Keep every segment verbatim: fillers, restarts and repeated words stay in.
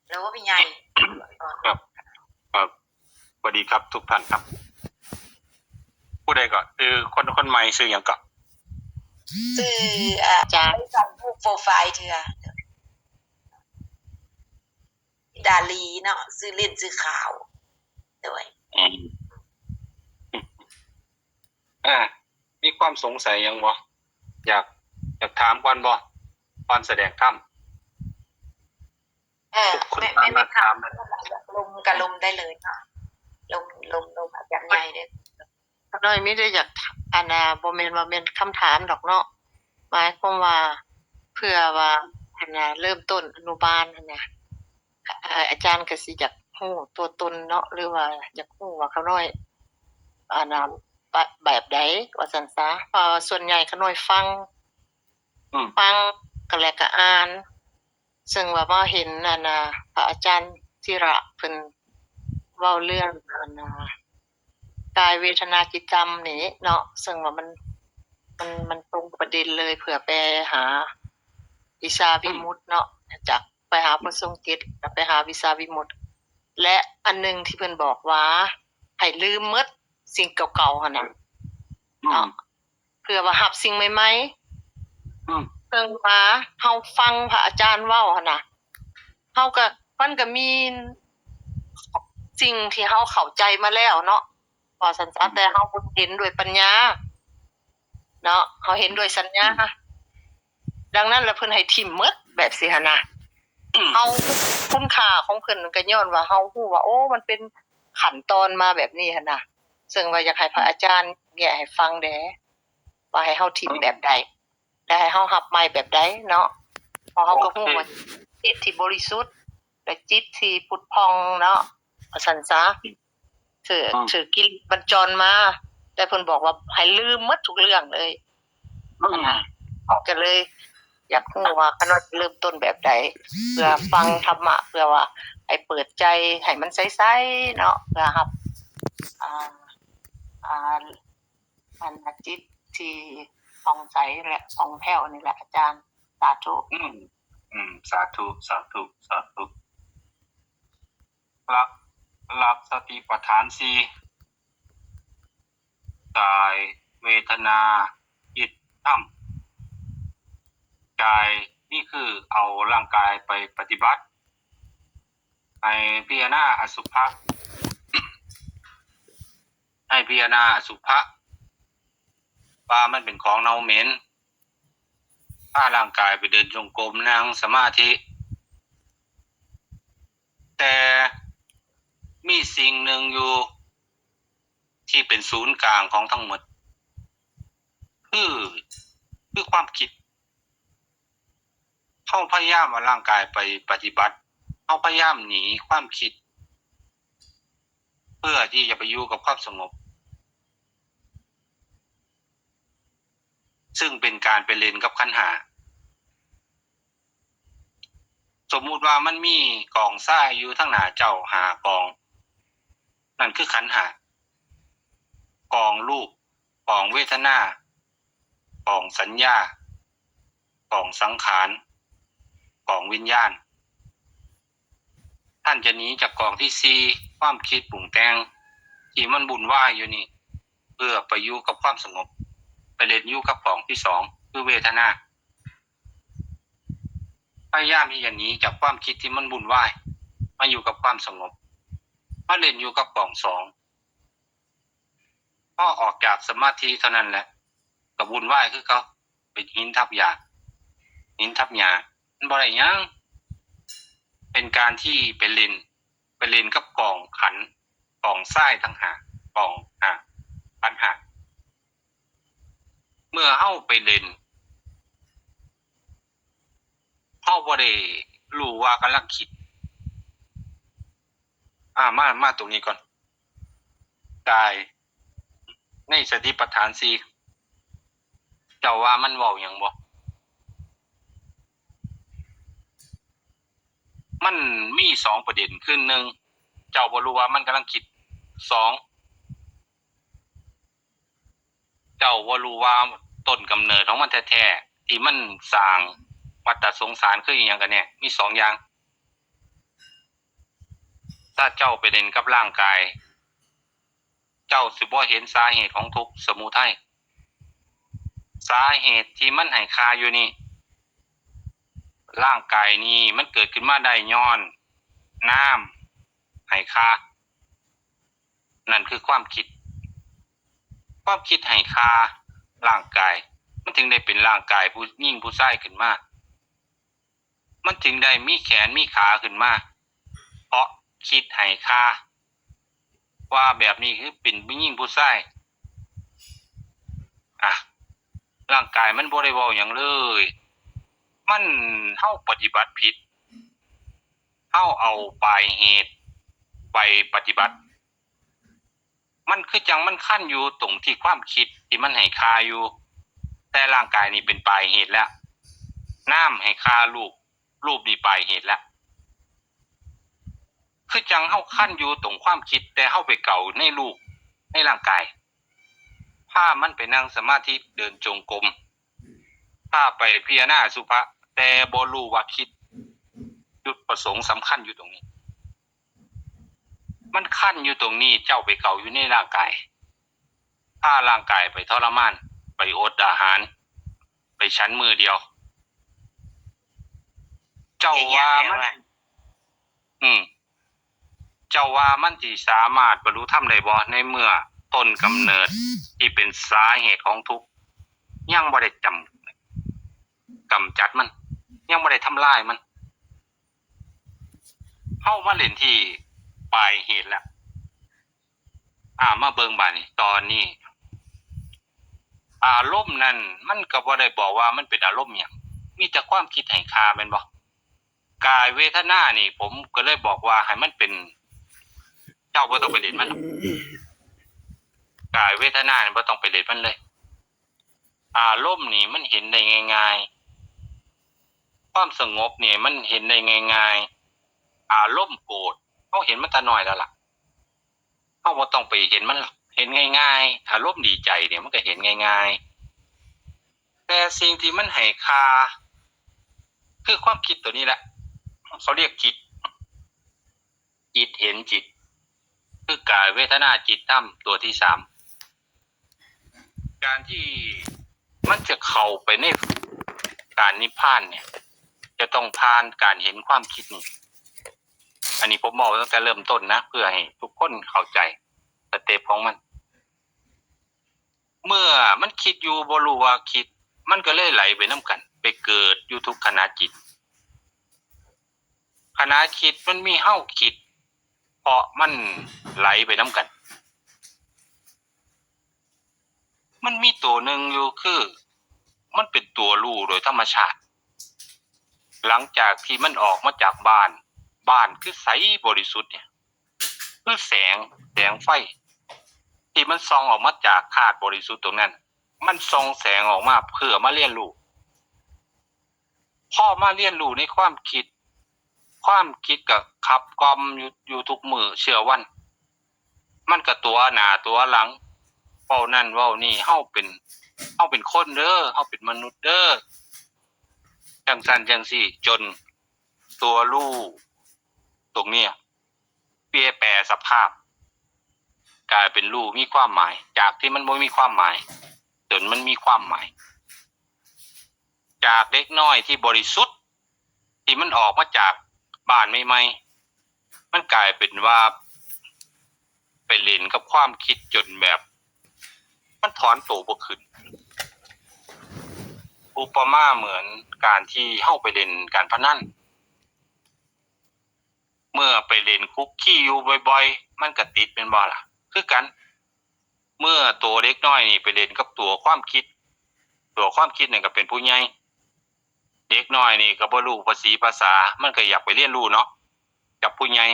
แล้วว่าพี่ใหญ่ ครับ ครับ สวัสดีครับทุกท่านครับ ผู้ใดก็คือคนคนใหม่ชื่อหยังก็ ชื่ออ่า อาจารย์ ไม่ทราบรูปโปรไฟล์เธอดาลีเนาะ ชื่อเล่นชื่อขาว ด้วย อืมอ่า มีความสงสัยหยังบ่ อยาก อยากถามก่อนบ่ ก่อนแสดงธรรม เออ ทุกคน ไม่ไม่ไม่ สามารถถาม ถามลมกับลมได้เลยเนาะ ลมลมลมอาจารย์ใหญ่เลย น้อยมีแต่อยาก อันน่ะ บ่แม่นว่าแม่นคำถามดอกเนาะ หมายความว่า เพื่อว่า อันน่ะ เริ่มต้นอนุบาลหั่นน่ะ เอ่อ อาจารย์ก็สิอยากฮู้ตัวตนเนาะ หรือว่าอยากฮู้ว่าข้าน้อย อันน่ะ แบบใด ว่าซั่นซะ เพราะว่าส่วนใหญ่ข้าน้อยฟัง อืม ฟังก็แล้วก็อ่าน ซึ่งว่ามาเห็น อันน่ะ พระอาจารย์ธีระเพิ่นเว้าเรื่อง อันน่ะ กายเวทนาจิตธรรมนี่เนาะ ซึ่งว่ามัน มัน มันตรงประเด็นเลย เพื่อไปหาวิชาวิมุตติเนาะ จากไปหาพระทรงเจ็ด แล้วไปหาวิชาวิมุตติ และอันหนึ่งที่เพิ่นบอกว่า ให้ลืมหมดสิ่งเก่าๆหั่นน่ะ อืม เนาะ เพื่อว่ารับสิ่งใหม่ อืม ๆ เพิ่งมาเฮาฟังพระอาจารย์เว้าหั่นน่ะ เฮาก็ มันก็มีสิ่งที่เฮาเข้าใจมาแล้วเนาะ ว่าซั่นซะ แต่เฮาบ่เห็นด้วยปัญญา เนาะ เฮาเห็นด้วยสัญญา ดังนั้นแล้วเพิ่นให้ถิ่มหมดแบบสิหั่นน่ะ อืม เฮาคุณค่าของเพิ่นก็ย้อนว่าเฮาฮู้ว่า โอ้ มันเป็นขั้นตอนมาแบบนี้หั่นน่ะ ซึ่งว่าอยากให้พระอาจารย์แยกให้ฟังแด่ ว่าให้เฮาถิ่มแบบใด และให้เฮารับใหม่แบบใดเนาะ เพราะเฮาก็ฮู้ว่าจิตที่บริสุทธิ์ และจิตที่ผุดผ่องเนาะ ว่าซั่นซะ ถือ อืม ถือกิเลสมันจรมา แต่เพิ่นบอกว่าให้ลืมหมดทุกเรื่องเลย อืม เฮาก็เลย อยากฮู้ว่าคันว่าเริ่มต้นแบบใด เพื่อฟังธรรมะ เพื่อว่าให้เปิดใจให้มันใสๆเนาะ เพื่อรับ อ่า อ่า อันจิตที่ผ่องใสและผ่องแผ้วนี่แหละอาจารย์ สาธุ อืม อืม สาธุ สาธุ สาธุ หลัก หลักสติปัฏฐานสี่ กาย เวทนา จิต ธรรม กาย นี่คือเอาร่างกายไปปฏิบัติ ให้พิจารณาอสุภะ ให้พิจารณาอสุภะ ว่ามันเป็นของเน่าเหม็น พาร่างกายไปเดินจงกรม นั่งสมาธิ แต่มีสิ่งหนึ่งอยู่ ที่เป็นศูนย์กลางของทั้งหมด คือ คือความคิด เฮาพยายามเอาร่างกายไปปฏิบัติ เฮาพยายามหนีความคิด เพื่อที่จะไปอยู่กับความสงบ ซึ่งเป็นการไปเล่นกับขันธ์ห้า สมมุติว่ามันมีกองทรายอยู่ทางหน้าเจ้าห้ากอง นั่นคือขันธ์ห้า กองรูป กองเวทนา กองสัญญา กองสังขาร กองวิญญาณ ท่านจะหนีจากกองที่สี่ ความคิดปรุงแต่ง ที่มันวุ่นวายอยู่นี่ เพื่อไปอยู่กับความสงบ ไปเล่นอยู่กับกองที่สอง คือเวทนา พยายามที่จะหนีจากความคิดที่มันวุ่นวาย มาอยู่กับความสงบ มาเล่นอยู่กับกองสอง พอออกจากสมาธิเท่านั้นแหละ ก็วุ่นวายคือเก่า เป็นหินทับหญ้า หินทับหญ้า มันบ่ได้หยัง เป็นการที่ไปเล่น ไปเล่นกับกองขันธ์ กองทรายทั้งห้า กองห้า ขันธ์ห้า เมื่อเฮาไปเล่น เฮาบ่ได้รู้ว่ากำลังคิด อ่า มา มาตรงนี้ก่อน กาย ในสติปัฏฐานสี่ เจ้าว่ามันเว้าหยังบ่ มันมีสองประเด็น คือหนึ่ง เจ้าบ่รู้ว่ามันกำลังคิด สอง เจ้าบ่รู้ว่าต้นกำเนิดของมันแท้ๆ ที่มันสร้างไป วัฏฏะสงสารคืออีหยังกันแน่ มีสองอย่าง ถ้าเจ้าไปเล่นกับร่างกาย เจ้าสิบ่เห็นสาเหตุของทุกข์สมุทัย สาเหตุที่มันให้ฆ่าอยู่นี่ ร่างกายนี้มันเกิดขึ้นมาได้ย้อนน้ำให้ฆ่า นั่นคือความคิด ความคิดให้ฆ่าร่างกาย มันถึงได้เป็นร่างกายผู้หญิงผู้ชายขึ้นมา มันถึงได้มีแขนมีขาขึ้นมา เพราะคิดให้ฆ่า ว่าแบบนี้คือเป็นผู้หญิงผู้ชาย อ่ะ ร่างกายมันบ่ได้เว้าหยังเลย มัน เฮาปฏิบัติผิด เฮาเอาปลายเหตุไปปฏิบัติ มันคือจั่งมันคันอยู่ตรงที่ความคิดที่มันให้ฆ่าอยู่ แต่ร่างกายนี่เป็นปลายเหตุแล้ว น้ำให้ฆ่ารูป รูปนี่ปลายเหตุแล้ว คือจั่งเฮาคันอยู่ตรงความคิด แต่เฮาไปเกาในรูป ในร่างกาย พามันไปนั่งสมาธิ เดินจงกรม พาไปพิจารณาอสุภะ แต่บ่รู้ว่าคิด จุดประสงค์สำคัญอยู่ตรงนี้ มันคันอยู่ตรงนี้ เจ้าไปเกาอยู่ในร่างกาย พาร่างกายไปทรมาน ไปอดอาหาร ไปฉันมื้อเดียว เจ้าว่ามัน อืม เจ้าว่ามันสิสามารถบรรลุธรรมได้บ่ ในเมื่อต้นกำเนิดที่เป็นสาเหตุของทุกข์ ยังบ่ได้จำ กำจัดมัน ยังบ่ได้ทำลายมัน เฮามาเล่นที่ปลายเหตุแล้ว อ่า มาเบิ่งบาดนี้ ตอนนี้ อารมณ์นั่นมันก็บ่ได้บอกว่ามันเป็นอารมณ์หยัง มีแต่ความคิดให้ฆ่าแม่นบ่ กายเวทนานี่ ผมก็เลยบอกว่าให้มันเป็น เจ้าบ่ต้องไปเล่นมันหรอก กายเวทนานี่บ่ต้องไปเล่นมันเลย อารมณ์นี่มันเห็นได้ง่ายๆ ความสงบนี่มันเห็นได้ง่ายๆ อารมณ์โกรธ เฮาเห็นมันแต่น้อยแล้วล่ะ เฮาบ่ต้องไปเห็นมันหรอก เห็นง่ายๆ อารมณ์ดีใจเนี่ยมันก็เห็นง่ายๆ แต่สิ่งที่มันให้ฆ่า คือความคิดตัวนี้แหละ เขาเรียกจิต จิตเห็นจิต คือกายเวทนาจิตธรรมตัวที่สาม การที่มันจะเข้าไปในการนิพพานเนี่ย จะต้องผ่านการเห็นความคิดนี่ อันนี้ผมบอกตั้งแต่เริ่มต้นนะ เพื่อให้ทุกคนเข้าใจสเต็ปของมัน เมื่อมันคิดอยู่บ่รู้ว่าคิด มันก็เลยไหลไปนำกัน ไปเกิดอยู่ทุกขณะจิต ขณะคิดมันมีเฮาคิด เพราะมันไหลไปนำกัน มันมีตัวหนึ่งอยู่คือ มันเป็นตัวรู้โดยธรรมชาติ หลังจากที่มันออกมาจากบ้าน บ้านคือใสบริสุทธิ์เนี่ย คือแสง แสงไฟ ที่มันส่องออกมาจากธาตุบริสุทธิ์ตรงนั้น มันส่องแสงออกมาเพื่อมาเรียนรู้ พอมาเรียนรู้ในความคิด ความคิดก็ขับกล่อมอยู่ อยู่ทุกมื้อเช้าวัน มันก็ตั๋วหน้าตั๋วหลัง เว้านั่นเว้านี่ เฮาเป็น เฮาเป็นคนเด้อ เฮาเป็นมนุษย์เด้อ จั่งซั้นจั่งซี้ จนตัวรู้ตรงเนี้ย เปลี่ยนแปลสภาพ กลายเป็นรู้มีความหมาย จากที่มันบ่มีความหมาย จนมันมีความหมาย จากเด็กน้อยที่บริสุทธิ์ ที่มันออกมาจากบ้านใหม่ๆ มันกลายเป็นว่า ไปเล่นกับความคิดจนแบบ มันถอนตัวบ่ขึ้น อุปมาเหมือนการที่เฮาไปเล่นการพนัน เมื่อไปเล่นคุกคีอยู่บ่อยๆ มันก็ติดแม่นบ่ล่ะ คือกัน เมื่อตัวเด็กน้อยนี่ไปเล่นกับตัวความคิด ตัวความคิดนี่ก็เป็นผู้ใหญ่ เด็กน้อยนี่ก็บ่รู้ภาษีภาษา มันก็อยากไปเรียนรู้เนาะ กับผู้ใหญ่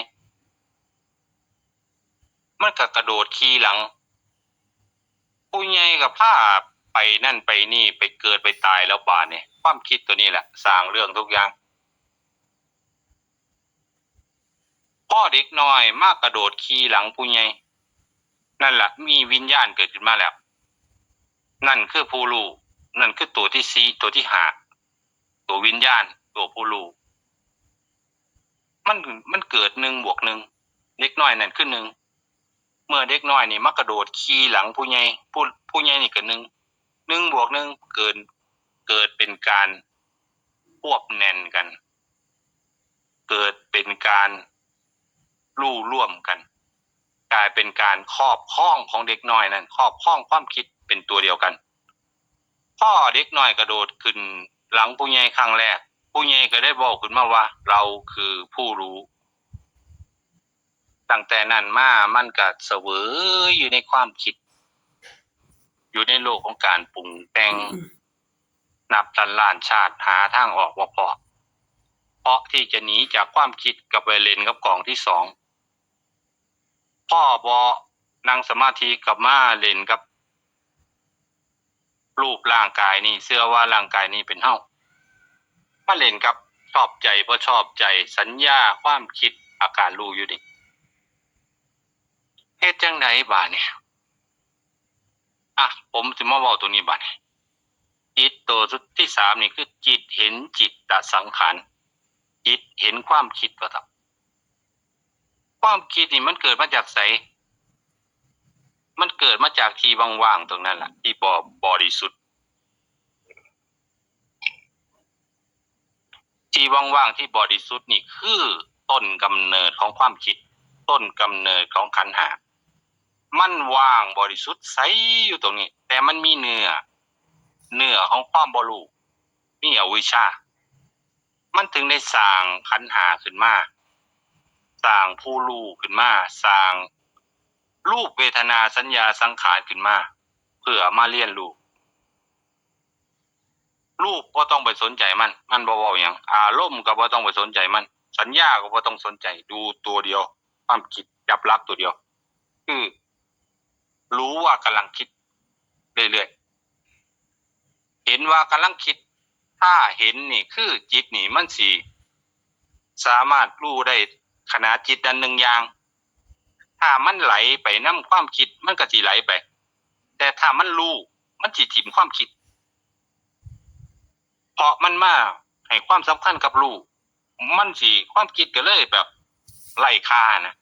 มันก็กระโดดขี่หลัง ผู้ใหญ่ก็พาไปนั่นไปนี่ ไปเกิดไปตายแล้วบาดนี่ ความคิดตัวนี้แหละสร้างเรื่องทุกอย่าง พอเด็กน้อยมากระโดดขี่หลังผู้ใหญ่ นั่นล่ะมีวิญญาณเกิดขึ้นมาแล้ว นั่นคือผู้รู้ นั่นคือตัวที่สี่ ตัวที่ห้า ตัววิญญาณ ตัวผู้รู้ มัน มันเกิดหนึ่งบวกหนึ่ง เด็กน้อยนั่นคือหนึ่ง เมื่อเด็กน้อยนี่มากระโดดขี่หลังผู้ใหญ่ ผู้ ผู้ใหญ่นี่ก็หนึ่ง หนึ่งบวกหนึ่งเกิด เกิดเป็นการควบแน่นกัน เกิดเป็นการลู่ร่วมกัน กลายเป็นการครอบครองของเด็กน้อยนั้น ครอบครองความคิดเป็นตัวเดียวกัน พอเด็กน้อยกระโดดขึ้นหลังผู้ใหญ่ครั้งแรก ผู้ใหญ่ก็ได้บอกขึ้นมาว่า เราคือผู้รู้ ตั้งแต่นั้นมามันก็เสวยอยู่ในความคิด อยู่ในโลกของการปรุงแต่ง นับล้านล้านชาติหาทางออกบ่พอ เพราะที่จะหนีจากความคิดกับไปเล่นกับกองที่สอง พ่อบ่นั่งสมาธิกลับมาเล่นกับรูปร่างกายนี่ เชื่อว่าร่างกายนี่เป็นเฮา มาเล่นกับชอบใจบ่ชอบใจ สัญญา ความคิด อาการรู้อยู่นี่ เฮ็ดจั่งใดบาดนี้ อ่ะ ผมสิมาเว้าตัวนี้บาดนี้ จิตตัวที่สามนี่คือจิตเห็นจิตตสังขาร จิตเห็นความคิดว่าซั่น ความคิดนี่มันเกิดมาจากไส มันเกิดมาจากที่ว่างๆตรงนั้นล่ะ ที่บ่ บริสุทธิ์ ที่ว่างๆที่บริสุทธิ์นี่คือต้นกำเนิดของความคิด ต้นกำเนิดของขันธ์ห้า มันว่างบริสุทธิ์ใสอยู่ตรงนี้ แต่มันมีเนื้อ เนื้อของความบ่รู้ มีอวิชชา มันถึงได้สร้างขันธ์ห้าขึ้นมา สร้างผู้รู้ขึ้นมา สร้างรูป เวทนา สัญญา สังขารขึ้นมา เพื่อมาเรียนรู้ รูปบ่ต้องไปสนใจมัน มันบ่เว้าหยัง อารมณ์ก็บ่ต้องไปสนใจมัน สัญญาก็บ่ต้องสนใจ ดูตัวเดียว ความคิด จับหลักตัวเดียว คือรู้ว่ากำลังคิดเรื่อยๆ เห็นว่ากำลังคิด ถ้าเห็นนี่คือจิตนี่มันสิสามารถรู้ได้ขณะจิตนั้นหนึ่งอย่าง ถ้ามันไหลไปนำความคิดมันก็สิไหลไป แต่ถ้ามันรู้มันสิถิ่มความคิด เพราะมันมาให้ความสำคัญกับรู้ มันสิ ความคิดก็เลยแบบไร้ค่านะ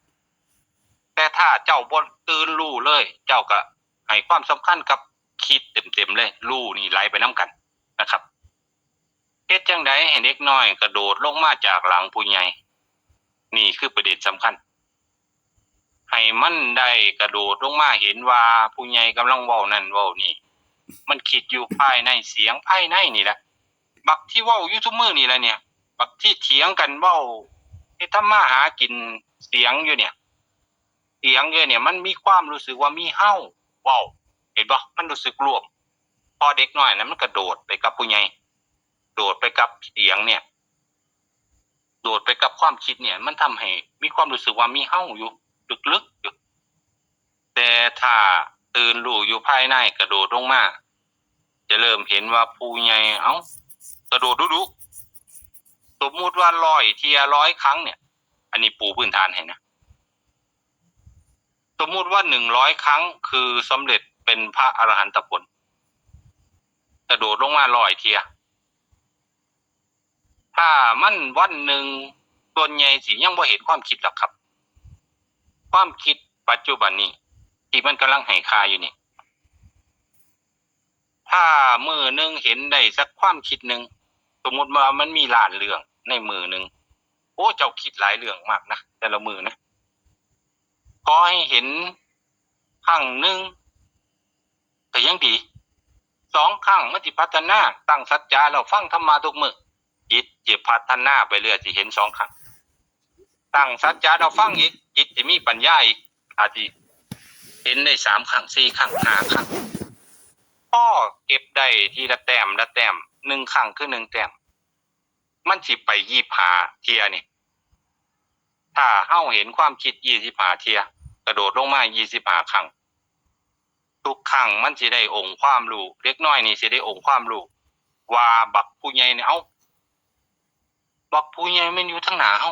แต่ถ้าเจ้าบ่ตื่นรู้เลย เจ้าก็ให้ความสำคัญกับคิดเต็มๆเลย รู้นี่ไหลไปนำกันนะครับ เฮ็ดจั่งใดให้เด็กน้อยกระโดดลงมาจากหลังผู้ใหญ่ นี่คือประเด็นสำคัญ ให้มันได้กระโดดลงมาเห็นว่าผู้ใหญ่กำลังเว้านั่นเว้านี่ มันคิดอยู่ภายใน เสียงภายในนี่แหละ บักที่เว้าอยู่ทุกมื้อนี่แหละเนี่ย บักที่เถียงกันเว้า เฮ็ดทำมาหากิน เสียงอยู่เนี่ย เสียงอยู่เนี่ย มันมีความรู้สึกว่ามีเฮาเว้า เห็นบ่ มันรู้สึกร่วม พอเด็กน้อยนะมันกระโดดไปกับผู้ใหญ่ โดดไปกับเสียงเนี่ย โดดไปกับความคิดเนี่ย มันทำให้มีความรู้สึกว่ามีเฮาอยู่ลึกๆอยู่ แต่ถ้าตื่นรู้อยู่ภายใน กระโดดลงมา จะเริ่มเห็นว่าผู้ใหญ่ เอ้า กระโดดดุๆ สมมุติว่าร้อยเทื่อ ร้อยครั้งเนี่ย อันนี้ปูพื้นฐานให้นะ สมมุติว่าหนึ่งร้อยครั้งคือสำเร็จเป็นพระอรหันตผล กระโดดลงมาร้อยเทื่อ ถ้ามันวันหนึ่ง ส่วนใหญ่สิยังบ่เห็นความคิดหรอกครับ ความคิดปัจจุบันนี้ ที่มันกำลังให้ค่าอยู่นี่ ถ้ามื้อหนึ่งเห็นได้สักความคิดหนึ่ง สมมุติว่ามันมีล้านเรื่องในมื้อหนึ่ง โอ้ เจ้าคิดหลายเรื่องมากนะ แต่ละมื้อนะ ขอให้เห็นครั้งหนึ่งก็ยังดี สองครั้งมันสิพัฒนา ตั้งสัจจะแล้วฟังธรรมะทุกมื้อ จิตจะพัฒนาไปเรื่อย สิเห็นสองครั้ง ตั้งสัจจะแล้วฟังอีก จิตจะมีปัญญาอีก อาจสิเห็นได้สามครั้ง สี่ครั้ง ห้าครั้ง พอเก็บได้ทีละแต้มละแต้ม หนึ่งครั้งคือหนึ่งแต้ม มันสิไปยี่สิบห้าเทื่อนี่ ถ้าเฮาเห็นความคิดยี่สิบห้าเทื่อ กระโดดลงมายี่สิบห้าครั้ง ทุกครั้งมันสิได้องค์ความรู้ เด็กน้อยนี่สิได้องค์ความรู้ ว่าบักผู้ใหญ่นี่ เอ้า บักผู้ใหญ่แม่นอยู่ทางหน้าเฮา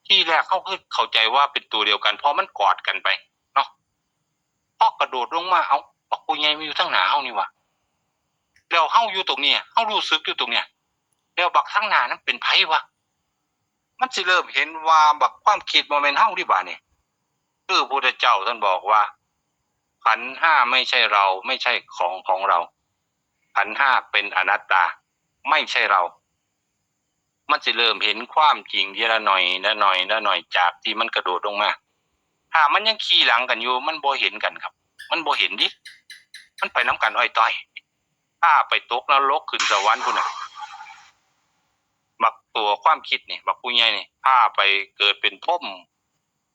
ทีแรกเฮาคือเข้าใจว่าเป็นตัวเดียวกัน เพราะมันกอดกันไปเนาะ พอกระโดดลงมา เอ้า บักผู้ใหญ่แม่นอยู่ทางหน้าเฮานี่หว่า แล้วเฮาอยู่ตรงเนี้ย เฮารู้สึกอยู่ตรงเนี้ย แล้วบักทางหน้านั้นเป็นไผวะ มันสิเริ่มเห็นว่าบักความคิดบ่แม่นเฮาเด้บาดนี้ คือพระพุทธเจ้าท่านบอกว่า ขันธ์ห้าไม่ใช่เรา ไม่ใช่ของของเรา ขันธ์ห้าเป็นอนัตตา ไม่ใช่เรา มันสิเริ่มเห็นความจริงทีละหน่อยละหน่อยละหน่อย จากที่มันกระโดดลงมา ถ้ามันยังขี่หลังกันอยู่ มันบ่เห็นกันครับ มันบ่เห็นเด้ มันไปนำกันอ้อยต้อย พาไปตกนรกขึ้นสวรรค์พุ้นน่ะ บักตัวความคิดนี่ บักผู้ใหญ่นี่ พาไปเกิดเป็นพรหม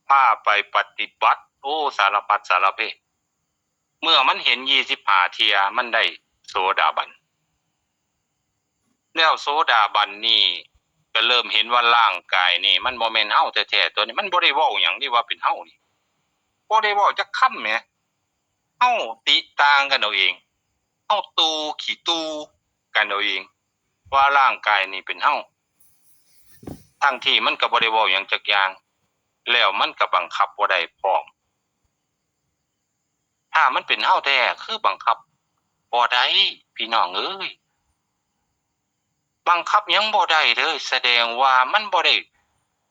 พาไปปฏิบัติ โอ้ สารพัดสารเพ เมื่อมันเห็นยี่สิบห้าเทื่อ มันได้โสดาบัน แล้วโสดาบันนี่ก็เริ่มเห็นว่าร่างกายนี่มันบ่แม่นเฮาแท้ๆ ตัวนี้ มันบ่ได้เว้าหยังเด้ว่าเป็นเฮานี่ บ่ได้เว้าจักคำแหม เฮาติต่างกันเอาเอง เฮาตู่ขี้ตู่กันเอาเอง ว่าร่างกายนี่เป็นเฮา ทั้งที่มันก็บ่ได้เว้าหยังจักอย่าง แล้วมันก็บังคับบ่ได้พร้อม ถ้ามันเป็นเฮาแท้ คือบังคับบ่ได้ พี่น้องเอ้ย บังคับหยังบ่ได้เลย แสดงว่ามันบ่ได้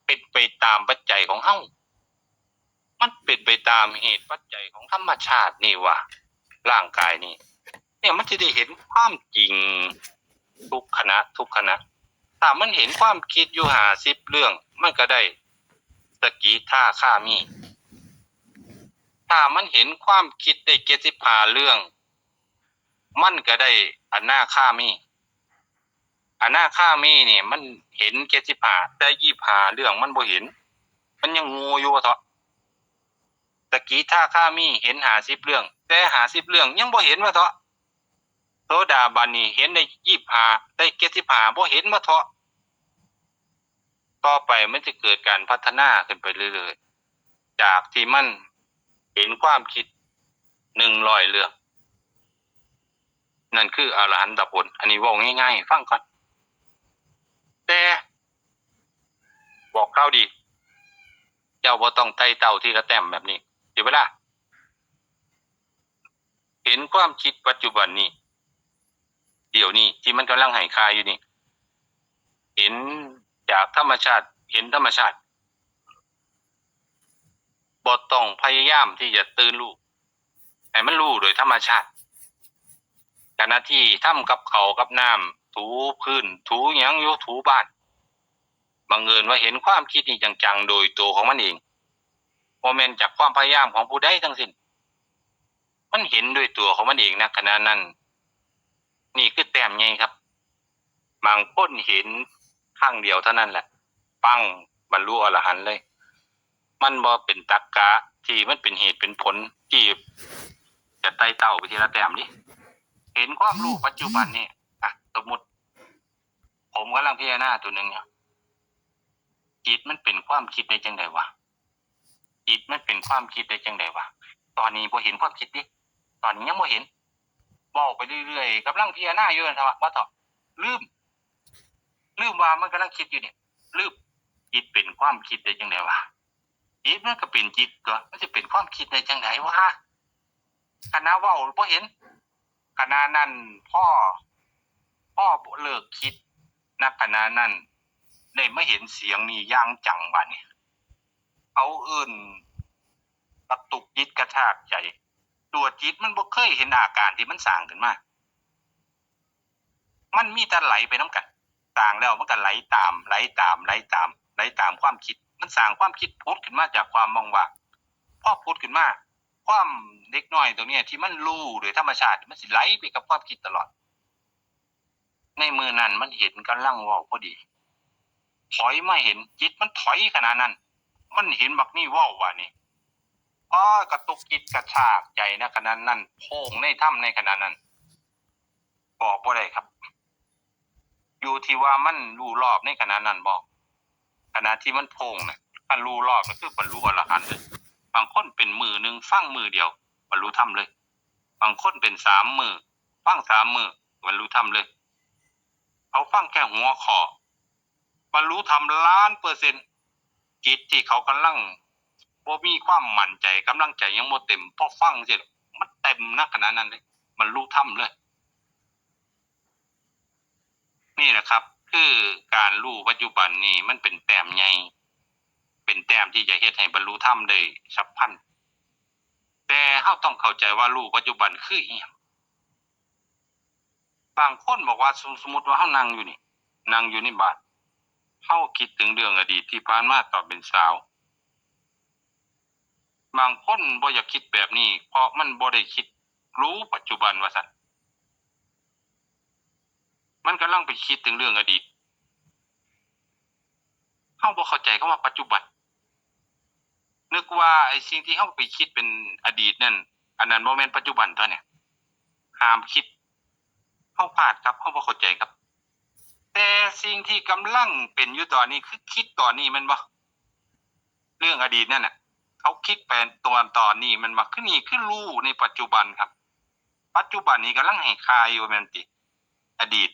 เป็นไปตามปัจจัยของเฮา มันเป็นไปตามเหตุปัจจัยของธรรมชาตินี่ว่า ร่างกายนี่ เนี่ยมันสิได้เห็นความจริงทุกขณะ ทุกขณะ ถ้ามันเห็นความคิดอยู่ห้าสิบเรื่อง มันก็ได้สกิทาคามี ถ้ามันเห็นความคิดได้เจ็ดสิบห้าเรื่อง มันก็ได้อนาคามี อนาคามีนี่มันเห็นเจ็ดสิบห้า แต่ยี่สิบห้าเรื่องมันบ่เห็น มันยังโง่อยู่ว่าเถาะ สกิทาคามีเห็นห้าสิบเรื่อง แต่ห้าสิบเรื่องยังบ่เห็นว่าเถาะ โสดาบันนี่เห็นได้ยี่สิบห้า ได้เจ็ดสิบห้า บ่เห็นว่าเถาะ ต่อไปมันจะเกิดการพัฒนาขึ้นไปเรื่อยๆ จากที่มันเห็นความคิดหนึ่งร้อยเรื่อง นั่นคืออรหันตผล อันนี้เว้าง่ายๆ ฟังก่อน แต่บอกข่าวดี เจ้าบ่ต้องไต่เต้าทีละแต้มแบบนี้ เสียเวลา เห็นความคิดปัจจุบันนี้ เดี๋ยวนี้ที่มันกำลังให้ค่าอยู่นี่ เห็นจากธรรมชาติ เห็นธรรมชาติ บ่ต้องพยายามที่จะตื่นรู้ ให้มันรู้โดยธรรมชาติ ขณะที่ทำกับข้าวกับน้ำ ถูพื้น ถูหยังอยู่ ถูบ้าน บังเอิญว่าเห็นความคิดนี่จังๆ โดยตัวของมันเอง บ่แม่นจากความพยายามของผู้ใดทั้งสิ้น มันเห็นด้วยตัวของมันเองนะ ขณะนั้น นี่คือแต้มใหญ่ครับ บางคนเห็นครั้งเดียวเท่านั้นแหละ ปัง บรรลุอรหันต์เลย มันบ่เป็นตรรกะที่มันเป็นเหตุเป็นผลที่จะไต่เต้าไปทีละแต้มนี่ เห็นความรู้ปัจจุบันนี่ อ่ะ สมมุติ ผมกำลังพิจารณาตัวหนึ่งอยู่ จิตมันเป็นความคิดได้จังใดวะ จิตมันเป็นความคิดได้จังใดวะ ตอนนี้บ่เห็นความคิดเด้ ตอนนี้ยังบ่เห็น เว้าไปเรื่อยๆ กำลังพิจารณาอยู่นั่นเถาะ ว่าเถาะ ลืม ลืมว่ามันกำลังคิดอยู่เนี่ย ลืม จิตเป็นความคิดได้จังใดวะ จิตมันก็เป็นจิตตั๊ว มันสิเป็นความคิดได้จังใดวะ ขณะเว้าบ่เห็น ขณะนั้นพอ พอเลิกคิด ณ ขณะนั้น ได้มาเห็นเสียงนี่อย่างจังบาดนี้ เขาเอิ้นกระตุกจิตกระชากใจ ตัวจิตมันบ่เคยเห็นอาการที่มันสร้างขึ้นมา มันมีแต่ไหลไปนำกัน สร้างแล้วมันก็ไหลตาม ไหลตาม ไหลตาม ไหลตามความคิด มันสร้างความคิดผุดขึ้นมาจากความว่างๆ พอผุดขึ้นมา ความเด็กน้อยตรงเนี้ยที่มันรู้โดยธรรมชาติ มันสิไหลไปกับความคิดตลอด ในมื้อนั้นมันเห็นกำลังเว้าพอดี ถอยมาเห็น จิตมันถอยขนาดนั้น มันเห็นบักนี่เว้าว่านี่ อ้อ กระตุกจิตกระชากใจนะขนาดนั้น โพงในธรรมในขณะนั้น บอกบ่ได้ครับ อยู่ที่ว่ามันรู้รอบในขณะนั้นบ่ ขณะที่มันโพงน่ะ คันรู้รอบน่ะคือบรรลุอรหันต์เลย บางคนเป็นมื้อหนึ่งฟังมื้อเดียว บรรลุธรรมเลย บางคนเป็นสามมื้อ ฟังสามมื้อ บรรลุธรรมเลย เขาฟังแค่หัวข้อ บรรลุธรรมล้านเปอร์เซ็นต์ จิตที่เขากำลังบ่มีความมั่นใจ กำลังใจยังบ่เต็ม พอฟังเสร็จ มันเต็มนะขนาดนั้นเลย บรรลุธรรมเลย นี่แหละครับ คือการรู้ปัจจุบันนี่มันเป็นแต้มใหญ่ เป็นแต้มที่จะเฮ็ดให้บรรลุธรรมได้ฉับพลัน แต่เราต้องเข้าใจว่ารู้ปัจจุบันคืออีหยัง บางคนบอกว่า สม- สมมุติว่าเรานั่งอยู่นี่ นั่งอยู่ในบ้าน เราคิดถึงเรื่องอดีตที่ผ่านมาตอนเป็นสาว บางคนบ่อยากคิดแบบนี้ เพราะมันบ่ได้คิดรู้ปัจจุบันว่าซั่น มันกำลังไปคิดถึงเรื่องอดีต เราบ่เข้าใจคำว่าปัจจุบัน นึกว่าไอ้สิ่งที่เราไปคิดเป็นอดีตนั่น อันนั้นบ่แม่นปัจจุบันตัวเนี่ย ห้ามคิด เราพลาดครับ เราบ่เข้าใจครับ แต่สิ่งที่กำลังเป็นอยู่ตอนนี้คือคิดตอนนี้แม่นบ่ เรื่องอดีตนั่นน่ะ เขาคิดไปตัวตอนนี้แม่นบ่ คือนี่คือรู้ในปัจจุบันครับ ปัจจุบันนี้กำลังให้ค่าอยู่แม่นติ อดีต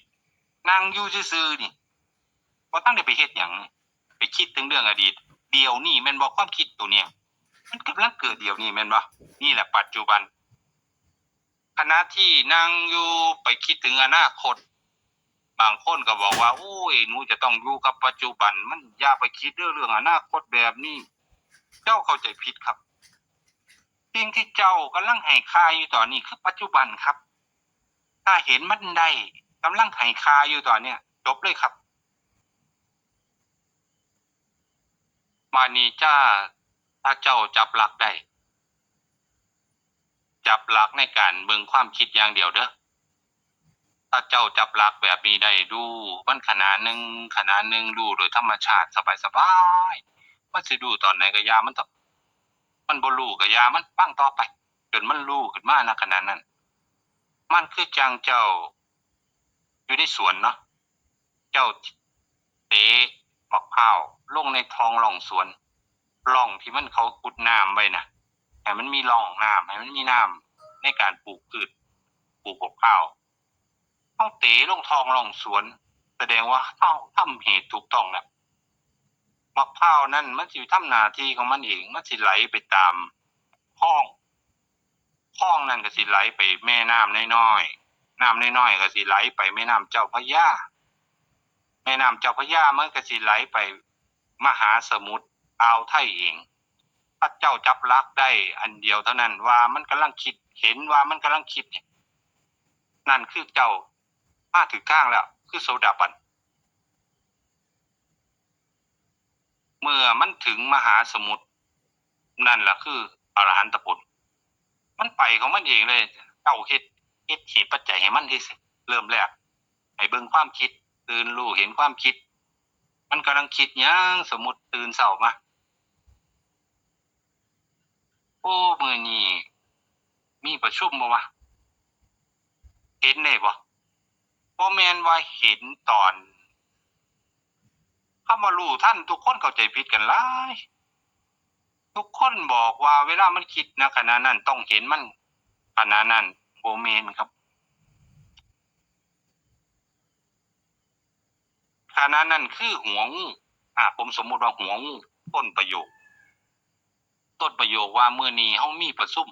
นั่งอยู่ซื่อๆนี่ บ่ทันได้ไปเฮ็ดหยังนี่ ไปคิดถึงเรื่องอดีต เดี๋ยวนี้แม่นบ่ ความคิดตัวเนี้ย มันกำลังเกิดเดี๋ยวนี้แม่นบ่ นี่แหละปัจจุบัน ขณะที่นั่งอยู่ไปคิดถึงอนาคต บางคนก็บอกว่า โอ้ย หนูจะต้องอยู่กับปัจจุบัน มันอย่าไปคิดเรื่อง เรื่องอนาคตแบบนี้ เจ้าเข้าใจผิดครับ สิ่งที่เจ้ากำลังให้ค่าอยู่ตอนนี้คือปัจจุบันครับ ถ้าเห็นมันได้ กำลังให้ค่าอยู่ตอนเนี้ย จบเลยครับ บาดนี้จ้า ถ้าเจ้าจับหลักได้ จับหลักในการเบิ่งความคิดอย่างเดียวเด้อ ถ้าเจ้าจับหลักแบบนี้ได้ ดูมันขณะหนึ่ง ขณะหนึ่ง ดูโดยธรรมชาติ สบายๆ มันสิดูตอนไหนก็อย่ามันเถาะ มันบ่รู้ก็อย่ามัน ฟังต่อไป จนมันรู้ขึ้นมา ณ ขณะนั้น มันคือจั่งเจ้าอยู่ในสวนเนาะ เจ้าเตะบักพร้าวลงในท่อร่องสวน ร่องที่มันเขาขุดน้ำไว้น่ะ ให้มันมีร่องน้ำ ให้มันมีน้ำในการปลูกพืช ปลูกบักพร้าว เฮาเตะลงท่อร่องสวน แสดงว่าเฮาทำเหตุถูกต้องแล้ว บักพร้าวนั่นมันสิทำหน้าที่ของมันเอง มันสิไหลไปตามคลอง คลองนั่นก็สิไหลไปแม่น้ำน้อยๆ น้ำน้อยๆ ก็สิไหลไปแม่น้ำเจ้าพระยา แม่น้ำเจ้าพระยามันก็สิไหลไปมหาสมุทรอ่าวไทยเอง ถ้าเจ้าจับหลักได้อันเดียวเท่านั้นว่ามันกำลังคิด เห็นว่ามันกำลังคิดเนี่ย นั่นคือเจ้ามาถูกทางแล้ว คือโสดาบัน เมื่อมันถึงมหาสมุทร นั่นล่ะคืออรหันตผล มันไปของมันเองเลย เจ้าเฮ็ด เฮ็ดเหตุปัจจัยให้มันเอง เริ่มแรก ให้เบิ่งความคิด ตื่นรู้เห็นความคิด มันกำลังคิดหยัง สมมุติตื่นเช้ามา โอ้ มื้อนี้มีประชุมบ่วะ เห็นได้บ่ บ่แม่นว่าเห็นตอน คำว่ารู้ทัน ทุกคนเข้าใจผิดกันหลาย ทุกคนบอกว่าเวลามันคิดนะขณะนั้นต้องเห็นมันขณะนั้น บ่แม่นครับ ขณะนั้นคือหัวงู อ่า ผมสมมุติว่าหัวงู ต้นประโยค ต้นประโยคว่ามื้อนี้เฮามีประชุม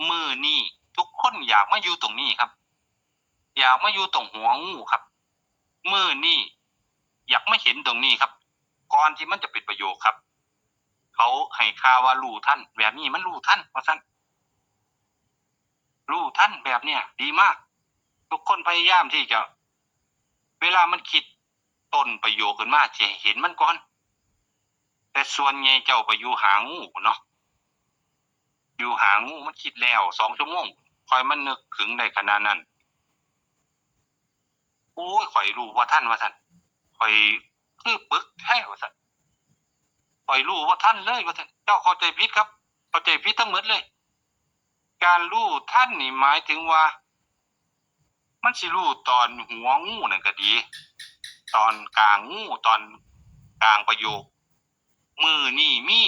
มื้อนี้ทุกคนอยากมาอยู่ตรงนี้ครับ อยากมาอยู่ตรงหัวงูครับ มื้อนี้อยากมาเห็นตรงนี้ครับ ก่อนที่มันจะเป็นประโยคครับ เขาให้ค่าว่ารู้ทัน แบบนี้มันรู้ทัน ว่าซั่น รู้ทันแบบเนี้ยดีมาก ทุกคนพยายามที่จะ เวลามันคิดต้นประโยคขึ้นมา สิให้เห็นมันก่อน แต่ส่วนใหญ่เจ้าไปอยู่หางูพู้นเนาะ อยู่หางู มันคิดแล้วสองชั่วโมง ค่อยมานึกถึงได้ขนาดนั้น โอ้ย ข้อยรู้บ่ทัน ว่าซั่น ข้อยคือปึกแท้ ว่าซั่น ข้อยรู้บ่ทันเลย ว่าซั่น เจ้าเข้าใจผิดครับ เข้าใจผิดทั้งหมดเลย การรู้ทันนี่หมายถึงว่า มันสิรู้ตอนหัวงูนั่นก็ดี ตอนกลางงู ตอนกลางประโยค มื้อนี้มี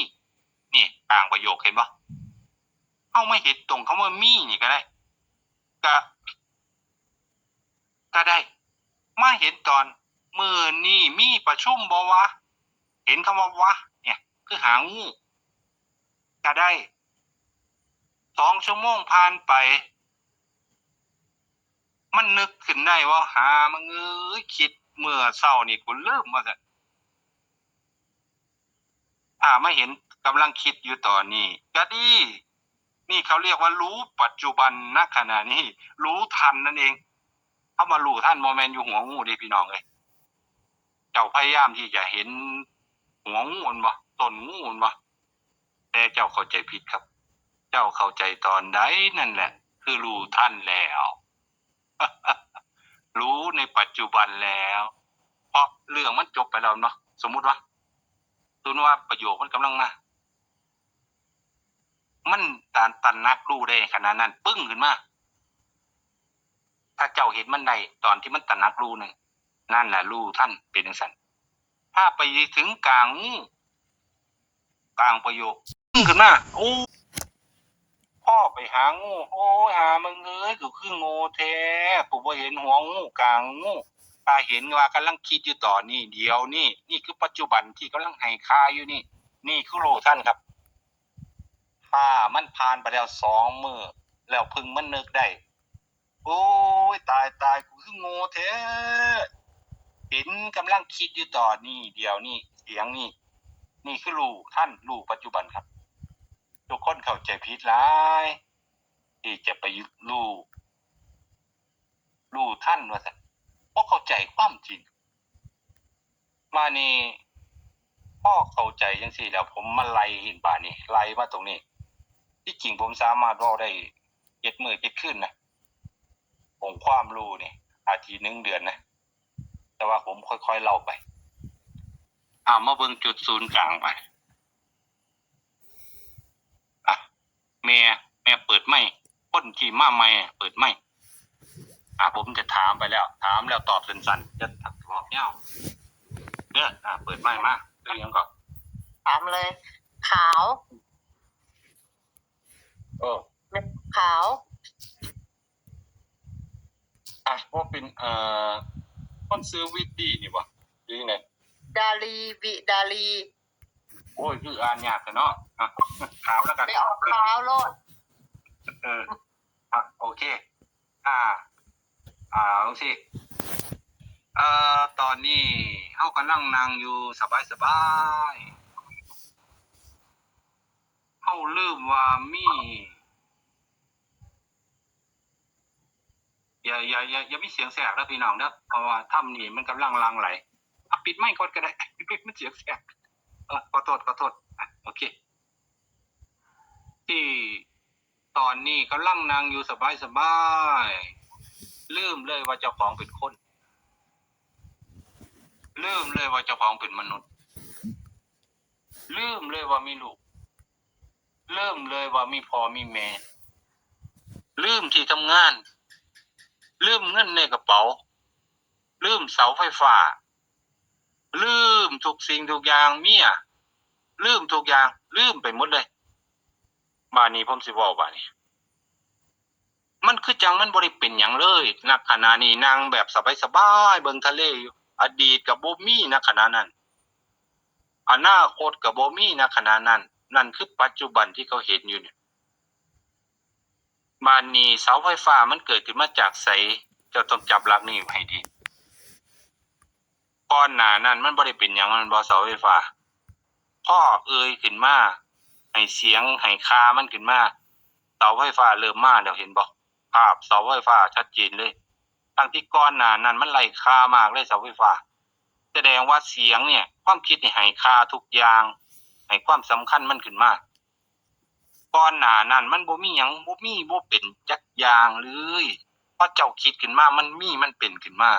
นี่กลางประโยค เห็นบ่ เฮามาเห็นตรงคำว่ามีนี่ก็ได้ ก็ ก็ได้ มาเห็นตอน มื้อนี้มีประชุมบ่วะ เห็นคำว่าวะ เนี่ย คือหางู ก็ได้ สองชั่วโมงผ่านไป มันนึกขึ้นได้ว่า หามึงเอ้ย คิด เมื่อเช้านี่กูลืมว่าซั่น ถ้ามาเห็นกำลังคิดอยู่ตอนนี้ ก็ดี นี่เขาเรียกว่ารู้ปัจจุบัน ณ ขณะนี้ รู้ทันนั่นเอง คำว่ารู้ทันบ่แม่นอยู่หัวงูเด้พี่น้องเอ้ย เจ้าพยายามที่จะเห็นหัวงูมันบ่ ต้นงูมันบ่ แต่เจ้าเข้าใจผิดครับ เจ้าเข้าใจตอนใดนั่นแหละ คือรู้ทันแล้ว รู้ในปัจจุบันแล้ว เพราะเรื่องมันจบไปแล้วเนาะ สมมุติว่า สมมุติว่าประโยคมันกำลังมา มันตระหนักรู้ได้ขนาดนั้น ปึ้งขึ้นมา ถ้าเจ้าเห็นมันได้ตอนที่มันตระหนักรู้นั่น นั่นแหละรู้ทัน เป็นจั่งซั้น ถ้าไปถึงกลางงู กลางประโยค ปึ้งขึ้นมา โอ้ พ่อไปหางู โอ้ย หามึงเอ้ย กูคือโง่แท้ กูบ่เห็นหัวงูกลางงู ถ้าเห็นว่ากำลังคิดอยู่ตอนนี้ เดี๋ยวนี้ นี่คือปัจจุบันที่กำลังให้ค่าอยู่นี่ นี่คือรู้ทันครับ ถ้ามันผ่านไปแล้วสองมื้อ แล้วเพิ่งมานึกได้ โอ้ย ตาย ตาย กูคือโง่แท้ เห็นกำลังคิดอยู่ตอนนี้ เดี๋ยวนี้ เสียงนี่ นี่คือรู้ทัน รู้ปัจจุบันครับ ทุกคนเข้าใจผิดหลาย ที่จะไปรู้ รู้ทันว่าซั่น บ่เข้าใจความจริง มานี่ พอเข้าใจจั่งซี้แล้ว ผมมาไล่เห็นบาดนี้ ไล่มาตรงนี้ ที่จริงผมสามารถเว้าได้เจ็ดมื้อเจ็ดคืนนะ องค์ความรู้นี่ อาทิตย์หนึ่งเดือนนะ แต่ว่าผมค่อยๆเล่าไป อ่า มาเบิ่งจุดศูนย์กลางไป อ่ะ แม่ แม่เปิดไมค์ คนที่มาใหม่อะ เปิดไมค์ อ่ะ ผมจะถามไปแล้ว ถามแล้วตอบสั้นๆ จะตอบยาว เด้อ อ่ะ เปิดไมค์มา เรื่องหยังก่อน ถามเลย ขาว เออ ขาว อ่ะ ว่าเป็น เอ่อ คนชื่อวิดดี้นี่บ่ หรือไง ดาลี วิดาลี โอ้ย คืออ่านยากแท้เนาะ อ่ะ ขาวแล้วกัน ไปออกขาวโลด เออ อ่ะ โอเค อ่า อ่า จั่งซี้ เอ่อ ตอนนี้เฮากำลังนั่งอยู่สบายๆ เฮาลืมว่ามี อย่า อย่า อย่า อย่ามีเสียงแทรกเด้อพี่น้องเด้อ เพราะว่าถ้ำนี่มันกำลังหลั่งไหล อ่ะ ปิดไมค์ก่อนก็ได้ มันเสียงแทรก เออ ขอโทษ ขอโทษ อ่ะ โอเค ที่ตอนนี้กำลังนั่งอยู่สบายๆ ลืมเลยว่าเจ้าของเป็นคน ลืมเลยว่าเจ้าของเป็นมนุษย์ ลืมเลยว่ามีลูก ลืมเลยว่ามีพ่อมีแม่ ลืมที่ทำงาน ลืมเงินในกระเป๋า ลืมเสาไฟฟ้า ลืมทุกสิ่งทุกอย่าง เมีย ลืมทุกอย่าง ลืมไปหมดเลย บาดนี้ผมสิเว้าบาดนี้ มันคือจั่งมันบ่ได้เป็นหยังเลย ณ ขณะนี้นั่งแบบสบายๆ เบิ่งทะเลอยู่ อดีตก็บ่มี ณ ขณะนั้น อนาคตก็บ่มี ณ ขณะนั้น นั่นคือปัจจุบันที่เขาเห็นอยู่เนี่ย บาดนี้เสาไฟฟ้ามันเกิดขึ้นมาจากไส เจ้าต้องจับหลักนี้ให้ดี ก่อนหน้านั้นมันบ่ได้เป็นหยัง แม่นบ่ เสาไฟฟ้า พ่อเอ่ยขึ้นมา ให้เสียง ให้ค่ามันขึ้นมา เสาไฟฟ้าเริ่มมาแล้ว เห็นบ่ ภาพเสาไฟฟ้าชัดเจนเลย ทั้งที่ก่อนหน้านั้นมันไร้ค่ามากเลยเสาไฟฟ้า แสดงว่าเสียงเนี่ย ความคิดนี่ให้ค่าทุกอย่าง ให้ความสำคัญมันขึ้นมา ก่อนหน้านั้นมันบ่มีหยัง บ่มี บ่เป็นจักอย่างเลย พอเจ้าคิดขึ้นมา มันมี มันเป็นขึ้นมา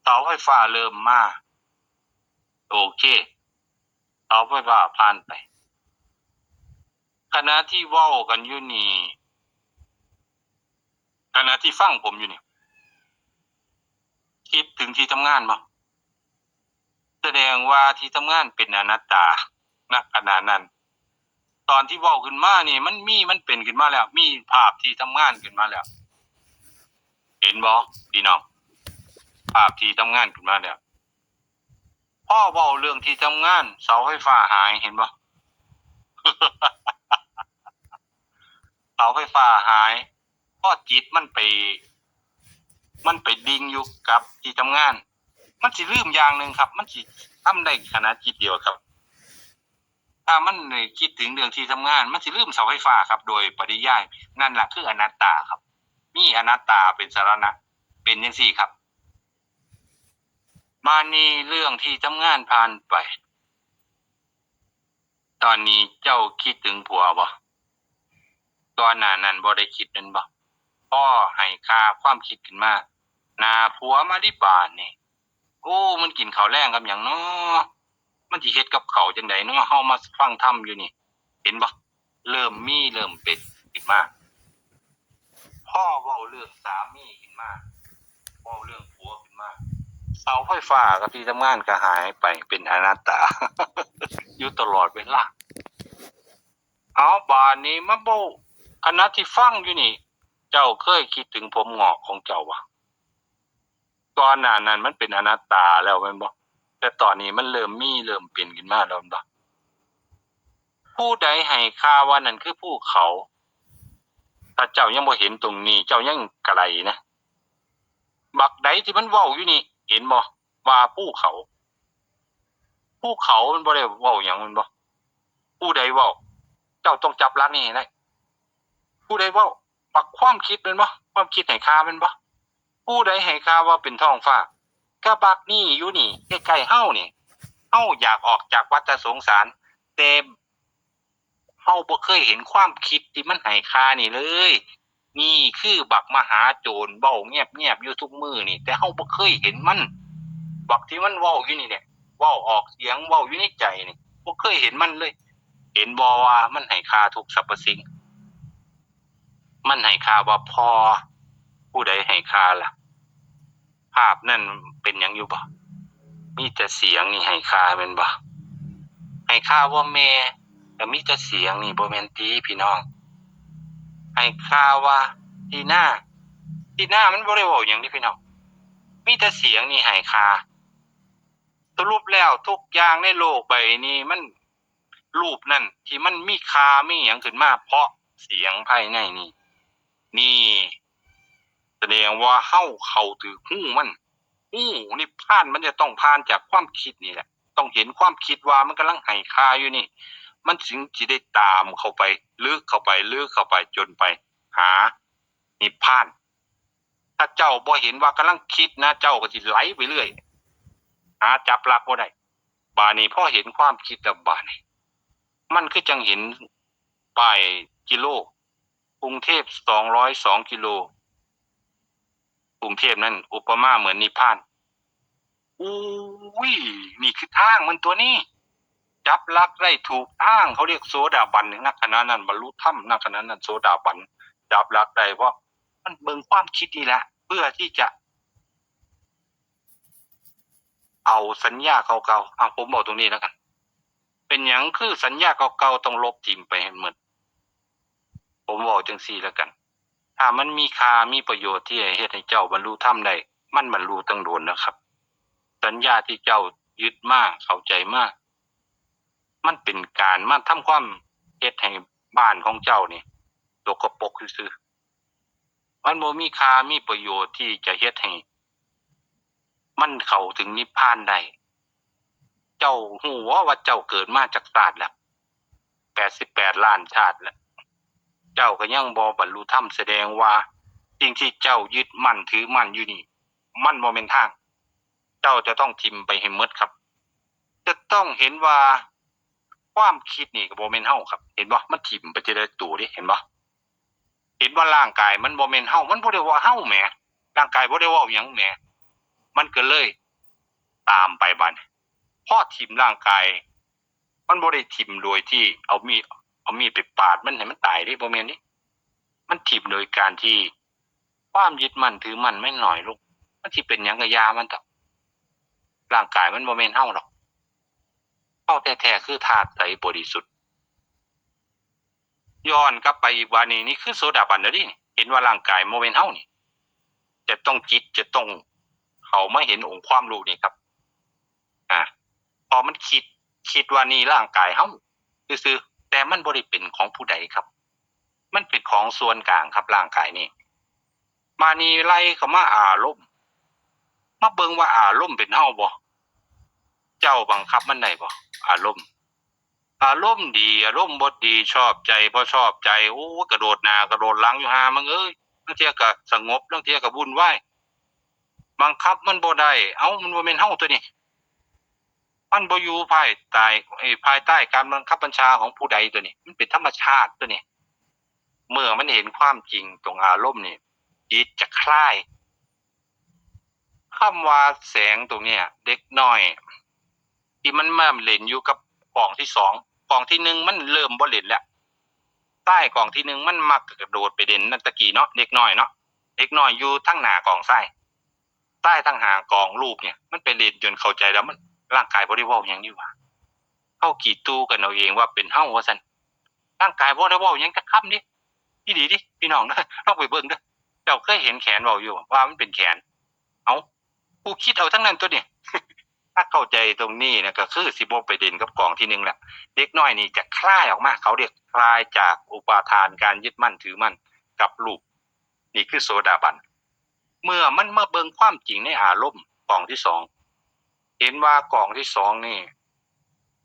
เสาไฟฟ้าเริ่มมา โอเค เสาไฟฟ้าผ่านไป ขณะที่เว้ากันอยู่นี่ ขณะที่ฟังผมอยู่นี่ คิดถึงที่ทำงานบ่ แสดงว่าที่ทำงานเป็นอนัตตา ณ ขณะนั้น ตอนที่เว้าขึ้นมานี่ มันมี มันเป็นขึ้นมาแล้ว มีภาพที่ทำงานขึ้นมาแล้ว เห็นบ่พี่น้อง ภาพที่ทำงานขึ้นมาแล้ว พอเว้าเรื่องที่ทำงาน เสาไฟฟ้าหาย เห็นบ่ เสาไฟฟ้าหาย พอจิตมันไป มันไปดิ่งอยู่กับที่ทำงาน มันสิลืมอย่างหนึ่งครับ มันสิทำได้ขนาดจิตเดียวครับ ถ้ามันคิดถึงเรื่องที่ทำงาน มันสิลืมเสาไฟฟ้าครับ โดยปริยาย นั่นแหละคืออนัตตาครับ มีอนัตตาเป็นสรณะ เป็นจังซี่ครับ มานี่เรื่องที่ทำงานผ่านไป ตอนนี้เจ้าคิดถึงผัวบ่ ตอนหน้านั้นบ่ได้คิดแม่นบ่ พอให้ค่าความคิดขึ้นมา หน้าผัวมาดิบาดนี่ โอ้ มันกินข้าวแลงกับหยังน้อ มันสิเฮ็ดกับข้าวจั่งใดน้อ เฮามาฟังธรรมอยู่นี่ เห็นบ่ เริ่มมีเริ่มเป็นขึ้นมา พอเว้าเรื่องสามีขึ้นมา เว้าเรื่องผัวขึ้นมา เสาไฟฟ้ากับที่ทำงานก็หายไปเป็นอนัตตา อยู่ตลอดเวลา เอาบาดนี้มาเว้า อันนั้นที่ฟังอยู่นี่ เจ้าเคยคิดถึงผมหงอกของเจ้าบ่ ก่อนหน้านั้นมันเป็นอนัตตาแล้วแม่นบ่ แต่ตอนนี้มันเริ่มมีเริ่มเป็นขึ้นมาแล้วแม่นบ่ ผู้ใดให้ค่าว่านั่นคือภูเขา ถ้าเจ้ายังบ่เห็นตรงนี้ เจ้ายังไกลนะ บักใดที่มันเว้าอยู่นี่ เห็นบ่ ว่าภูเขา ภูเขามันบ่ได้เว้าหยังแม่นบ่ ผู้ใดเว้า เจ้าต้องจับหลักนี่ให้ได้ ผู้ใดเว้า บักความคิดแม่นบ่ ความคิดให้ค่าแม่นบ่ ผู้ใดให้ค่าว่าเป็นท้องฟ้า ก็บักนี่อยู่นี่ ใกล้ๆเฮานี่ เฮาอยากออกจากวัฏสงสาร แต่เฮาบ่เคยเห็นความคิดที่มันให้ค่านี่เลย นี่คือบักมหาโจรเว้าแงบๆอยู่ทุกมื้อนี่ แต่เฮาบ่เคยเห็นมัน บักที่มันเว้าอยู่นี่เนี่ย เว้าออกเสียง เว้าอยู่ในใจนี่ บ่เคยเห็นมันเลย เห็นบ่ว่ามันให้ค่าทุกสรรพสิ่ง มันให้ค่าว่าพ่อ ผู้ใดให้ค่าล่ะ ภาพนั่นเป็นหยังอยู่บ่ มีแต่เสียงนี่ให้ค่าแม่นบ่ ให้ค่าว่าแม่ ก็มีแต่เสียงนี่ บ่แม่นติพี่น้อง ให้ค่าว่าที่หน้า ที่หน้ามันบ่ได้เว้าหยังนี่พี่น้อง มีแต่เสียงนี่ให้ค่า สรุปแล้วทุกอย่างในโลกใบนี้มัน รูปนั่นที่มันมีค่ามีหยังขึ้นมา เพราะเสียงภายในนี่ นี่ แสดงว่าเฮาเข้าถืกฮูมัน ฮูนิพพานมันจะต้องผ่านจากความคิดนี่แหละ ต้องเห็นความคิดว่ามันกำลังให้ค่าอยู่นี่ มันถึงสิได้ตามเข้าไป ลึกเข้าไป ลึกเข้าไป จนไปหานิพพาน ถ้าเจ้าบ่เห็นว่ากำลังคิดนะ เจ้าก็สิไหลไปเรื่อย หาจับหลักบ่ได้ บาดนี้พอเห็นความคิดแล้วบาดนี้ มันคือจังเห็นป้ายกิโล กรุงเทพสองร้อยสองกิโล กรุงเทพนั่นอุปมาเหมือนนิพพาน อุ้ย นี่คือทางมันตัวนี้ จับหลักได้ถูกทาง เขาเรียกโสดาบัน ณ ขณะนั้นบรรลุธรรม ณ ขณะนั้นโสดาบัน จับหลักได้ เพราะมันเบิ่งความคิดนี่แหละ เพื่อที่จะ เอาสัญญาเก่าๆ อ่ะ ผมบอกตรงนี้แล้วกัน เป็นหยังคือสัญญาเก่าๆต้องลบถิ่มไปให้หมด ผมบอกจังซี่แล้วกัน ถ้ามันมีค่ามีประโยชน์ที่เฮ็ดให้เจ้าบรรลุธรรมได้ มันบรรลุตั้งโดนแล้วครับ สัญญาที่เจ้ายึดมา เข้าใจมา มันเป็นการมาทำความเฮ็ดให้บ้านของเจ้านี่สกปรกซื่อๆ มันบ่มีค่ามีประโยชน์ที่จะเฮ็ดให้มันเข้าถึงนิพพานได้ เจ้าฮู้บ่ว่าเจ้าเกิดมาจักชาติแล้ว แปดสิบแปดล้านชาติแล้ว เจ้าก็ยังบ่บรรลุธรรม แสดงว่าสิ่งที่เจ้ายึดมั่นถือมั่นอยู่นี่ มันบ่แม่นทาง เจ้าจะต้องถิ่มไปให้หมดครับ จะต้องเห็นว่าความคิดนี่ก็บ่แม่นเฮาครับ เห็นบ่ มันถิ่มไปทีละตัวเด้ เห็นบ่ เห็นว่าร่างกายมันบ่แม่นเฮา มันบ่ได้ว่าเฮาแหม ร่างกายบ่ได้เว้าหยังแหม มันก็เลยตามไปบัดนี้ พอถิ่มร่างกาย มันบ่ได้ถิ่มโดยที่เอามีด เอามีดไปปาดมันให้มันตายเด้ บ่แม่นเด้ มันถิ่มโดยการที่ความยึดมั่นถือมั่นมันน้อยลง มันสิเป็นหยังก็อย่ามันเถาะ ร่างกายมันบ่แม่นเฮาดอก เฮาแท้ๆคือธาตุใสบริสุทธิ์ ย้อนกลับไปอีกว่านี่ นี่คือโสดาบันแล้วเด้ เห็นว่าร่างกายบ่แม่นเฮานี่ จะต้องจิต จะต้องเข้ามาเห็นองค์ความรู้นี่ครับ อ่า พอมันคิด คิดว่านี่ร่างกายเฮาซื่อๆ แต่มันบ่ได้เป็นของผู้ใดครับ มันเป็นของส่วนกลางครับ ร่างกายนี่ มานี่ไล่เข้ามาอารมณ์ มาเบิ่งว่าอารมณ์เป็นเฮาบ่ เจ้าบังคับมันได้บ่ อารมณ์ อารมณ์ดี อารมณ์บ่ดี ชอบใจ บ่ชอบใจ โอ้ย กระโดดหน้า กระโดดหลังอยู่ ห่ามึงเอ้ย ลางเทื่อก็สงบ ลางเทื่อก็วุ่นวาย บังคับมันบ่ได้ เอ้า มันบ่แม่นเฮาตัวนี้ มันบ่อยู่ภายใต้ เอ้ย ภายใต้การบังคับบัญชาของผู้ใดตัวนี้ มันเป็นธรรมชาติตัวนี้ เมื่อมันเห็นความจริงตรงอารมณ์นี่ จิตจะคลาย คำว่าแสงตรงเนี้ย เด็กน้อย ที่มันมาเล่นอยู่กับกองที่สอง กองที่หนึ่งมันเริ่มบ่เล่นแล้ว ใต้กองที่หนึ่งมันมักกระโดดไปเล่นนั่นตะกี้เนาะ เด็กน้อยเนาะ เด็กน้อยอยู่ทางหน้ากองซ้าย ใต้ทางหน้ากองรูปเนี่ย มันไปเล่นจนเข้าใจแล้วมัน ร่างกายบ่ได้เว้าหยังนี่หว่า เฮาขี้ตู่กันเอาเองว่าเป็นเฮาว่าซั่น ร่างกายบ่ได้เว้าหยังจักคำเด้ อีหลีเด้ พี่น้องเด้อ ลองไปเบิ่งเด้อ เจ้าเคยเห็นแขนเว้าอยู่ว่ามันเป็นแขน เอ้า กูคิดเอาทั้งนั้นตัวนี่ ถ้าเข้าใจตรงนี้นะ ก็คือสิบ่ไปเล่นกับกองที่หนึ่งละ เด็กน้อยนี่จะคลายออกมา เขาเรียกคลายจากอุปาทานการยึดมั่นถือมั่นกับรูป นี่คือโสดาบัน เมื่อมันมาเบิ่งความจริงในอารมณ์กองที่สอง เห็นว่ากองที่สองนี่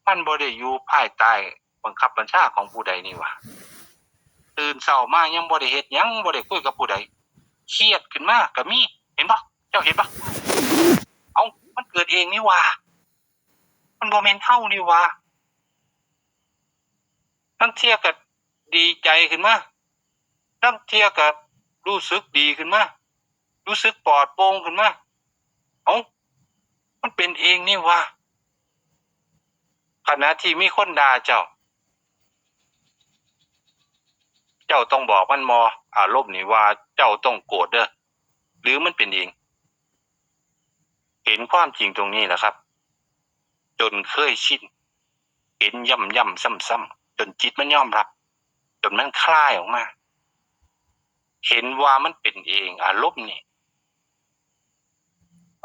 มันบ่ได้อยู่ภายใต้บังคับบัญชาของผู้ใดนี่หว่า ตื่นเช้ามายังบ่ได้เฮ็ดหยัง บ่ได้คุยกับผู้ใด เครียดขึ้นมาก็มี เห็นบ่ เจ้าเห็นบ่ เอ้า มันเกิดเองนี่หว่า มันบ่แม่นเฮานี่หว่า ลางเทื่อก็ดีใจขึ้นมา ลางเทื่อก็รู้สึกดีขึ้นมา รู้สึกปลอดโปร่งขึ้นมา เอ้า มันเป็นเองนี่หว่า ขณะที่มีคนด่าเจ้า เจ้าต้องบอกมันบ่ อารมณ์นี่ว่าเจ้าต้องโกรธเด้อ หรือมันเป็นเอง เห็นความจริงตรงนี้แหละครับ จนเคยชิน เห็นย่ำๆ ซ้ำๆ จนจิตมันยอมรับ จนมันคลายออกมา เห็นว่ามันเป็นเอง อารมณ์นี่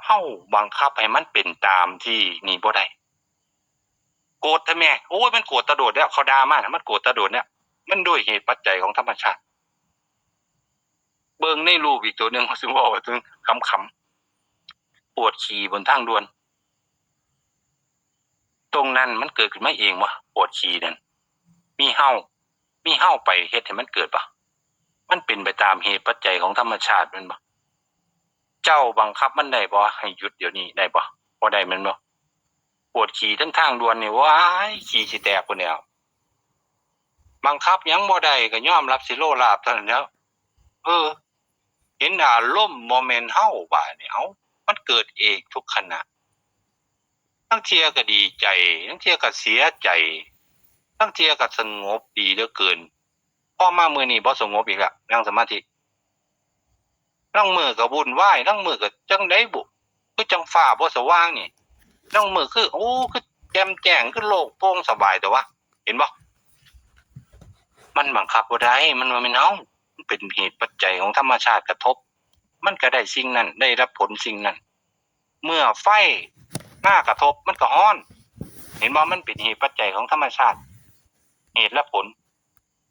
เฮาบังคับให้มันเป็นตามที่นี่บ่ได้ โกรธแท้แม่ โอ้ย มันโกรธแต่โดนแล้ว เขาด่ามานะ มันโกรธแต่โดนแล้ว มันด้วยเหตุปัจจัยของธรรมชาติ เบิ่งในรูปอีกตัวหนึ่ง ซึ่งเว้าถึงขำๆ ปวดขี้บนทางด่วน ตรงนั้นมันเกิดขึ้นมาเองบ่ ปวดขี้นั่น มีเฮา มีเฮาไปเฮ็ดให้มันเกิดบ่ มันเป็นไปตามเหตุปัจจัยของธรรมชาติแม่นบ่ เจ้าบังคับมันได้บ่ ให้หยุดเดี๋ยวนี้ได้บ่ บ่ได้แม่นบ่ ปวดขี้ทั้งทางด่วนนี่ ว้าย ขี้สิแตกพุ้นแหล้ว บังคับหยังบ่ได้ ก็ยอมรับสิโลลาภเท่านั้นแหล้ว เออ เห็นอารมณ์บ่แม่นเฮา บาดนี้ เอ้า มันเกิดเองทุกขณะ ลางเทื่อก็ดีใจ ลางเทื่อก็เสียใจ ลางเทื่อก็สงบดีเหลือเกิน พอมามื้อนี้บ่สงบอีกแล้ว นั่งสมาธิ ลางมื้อก็วุ่นวาย ลางมื้อก็จั่งใดบุ คือจั่งฟ้าบ่สว่างนี่ ลางมื้อคือ โอ้ คือแจ่มแจ้ง คือโล่งโปร่งสบายแต่ว่า เห็นบ่ มันบังคับบ่ได้ มันบ่แม่นเฮา มันเป็นเหตุปัจจัยของธรรมชาติกระทบ มันก็ได้สิ่งนั้น ได้รับผลสิ่งนั้น เมื่อไฟมากระทบมันก็ร้อน เห็นบ่ มันเป็นเหตุปัจจัยของธรรมชาติ เหตุและผล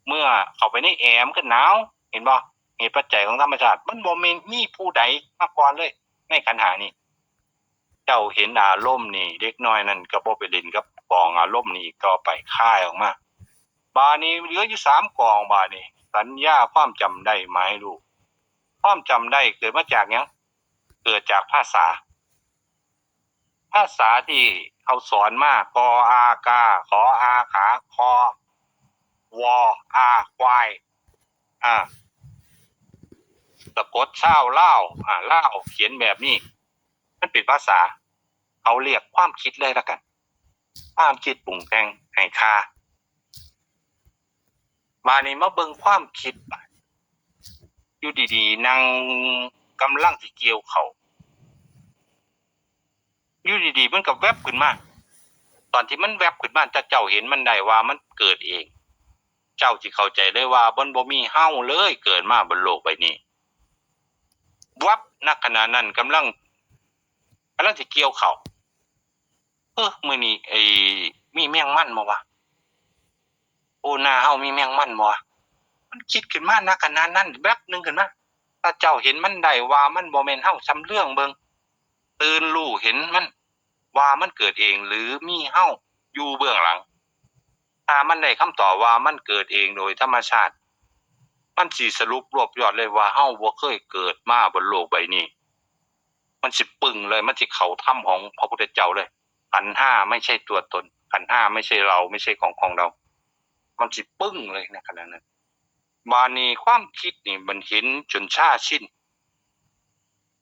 เมื่อเข้าไปในแอร์มันก็หนาว เห็นบ่ เหตุปัจจัยของธรรมชาติ มันบ่แม่นมีผู้ใดมาก่อนเลย ในขันธ์ห้านี่ เจ้าเห็นอารมณ์นี่ เด็กน้อยนั่นก็บ่ไปเล่นกับกองอารมณ์นี่อีกต่อไป คายออกมา บาดนี้เหลืออยู่สามกอง บาดนี้ สัญญา ความจำได้ หมายรู้ ความจำได้เกิดมาจากหยัง เกิดจากภาษา ภาษาที่เขาสอนมา กออากา ขออาขา คอ วออาควาย อ่า สะกดชาวลาว อ่า ลาวเขียนแบบนี้ มันเป็นภาษา เขาเรียกความคิดเลยละกัน ความคิดปรุงแต่งให้ค่า บาดนี้มาเบิ่งความคิดบาด อยู่ดีๆ นั่งกำลังสิเกี่ยวข้าว อยู่ดีๆ มันก็แวบขึ้นมา ตอนที่มันแวบขึ้นมา ถ้าเจ้าเห็นมันได้ว่ามันเกิดเอง เจ้าสิเข้าใจเลยว่ามันบ่มีเฮาเลยเกิดมาบนโลกใบนี้ วับ ณ ขณะนั้นกำลัง กำลังสิเกี่ยวข้าว เออ มื้อนี้ ไอ้ มีแมงมันบ่วะ โอ้ นาเฮามีแมงมันบ่วะ มันคิดขึ้นมา ณ ขณะนั้น แวบหนึ่งขึ้นมา ถ้าเจ้าเห็นมันได้ว่ามันบ่แม่นเฮา สำรวมเบิ่ง ตื่นรู้เห็นมัน ว่ามันเกิดเองหรือมีเฮาอยู่เบื้องหลัง ถ้ามันได้คำตอบว่ามันเกิดเองโดยธรรมชาติ มันสิสรุปรวบยอดเลยว่าเฮาบ่เคยเกิดมาบนโลกใบนี้ มันสิปึ้งเลย มันสิเข้าธรรมของพระพุทธเจ้าเลย ขันธ์ห้าไม่ใช่ตัวตน ขันธ์ห้าไม่ใช่เรา ไม่ใช่ของของเรา มันสิปึ้งเลยในขณะนั้น บาดนี้ความคิดนี่มันเห็นจนชาชิน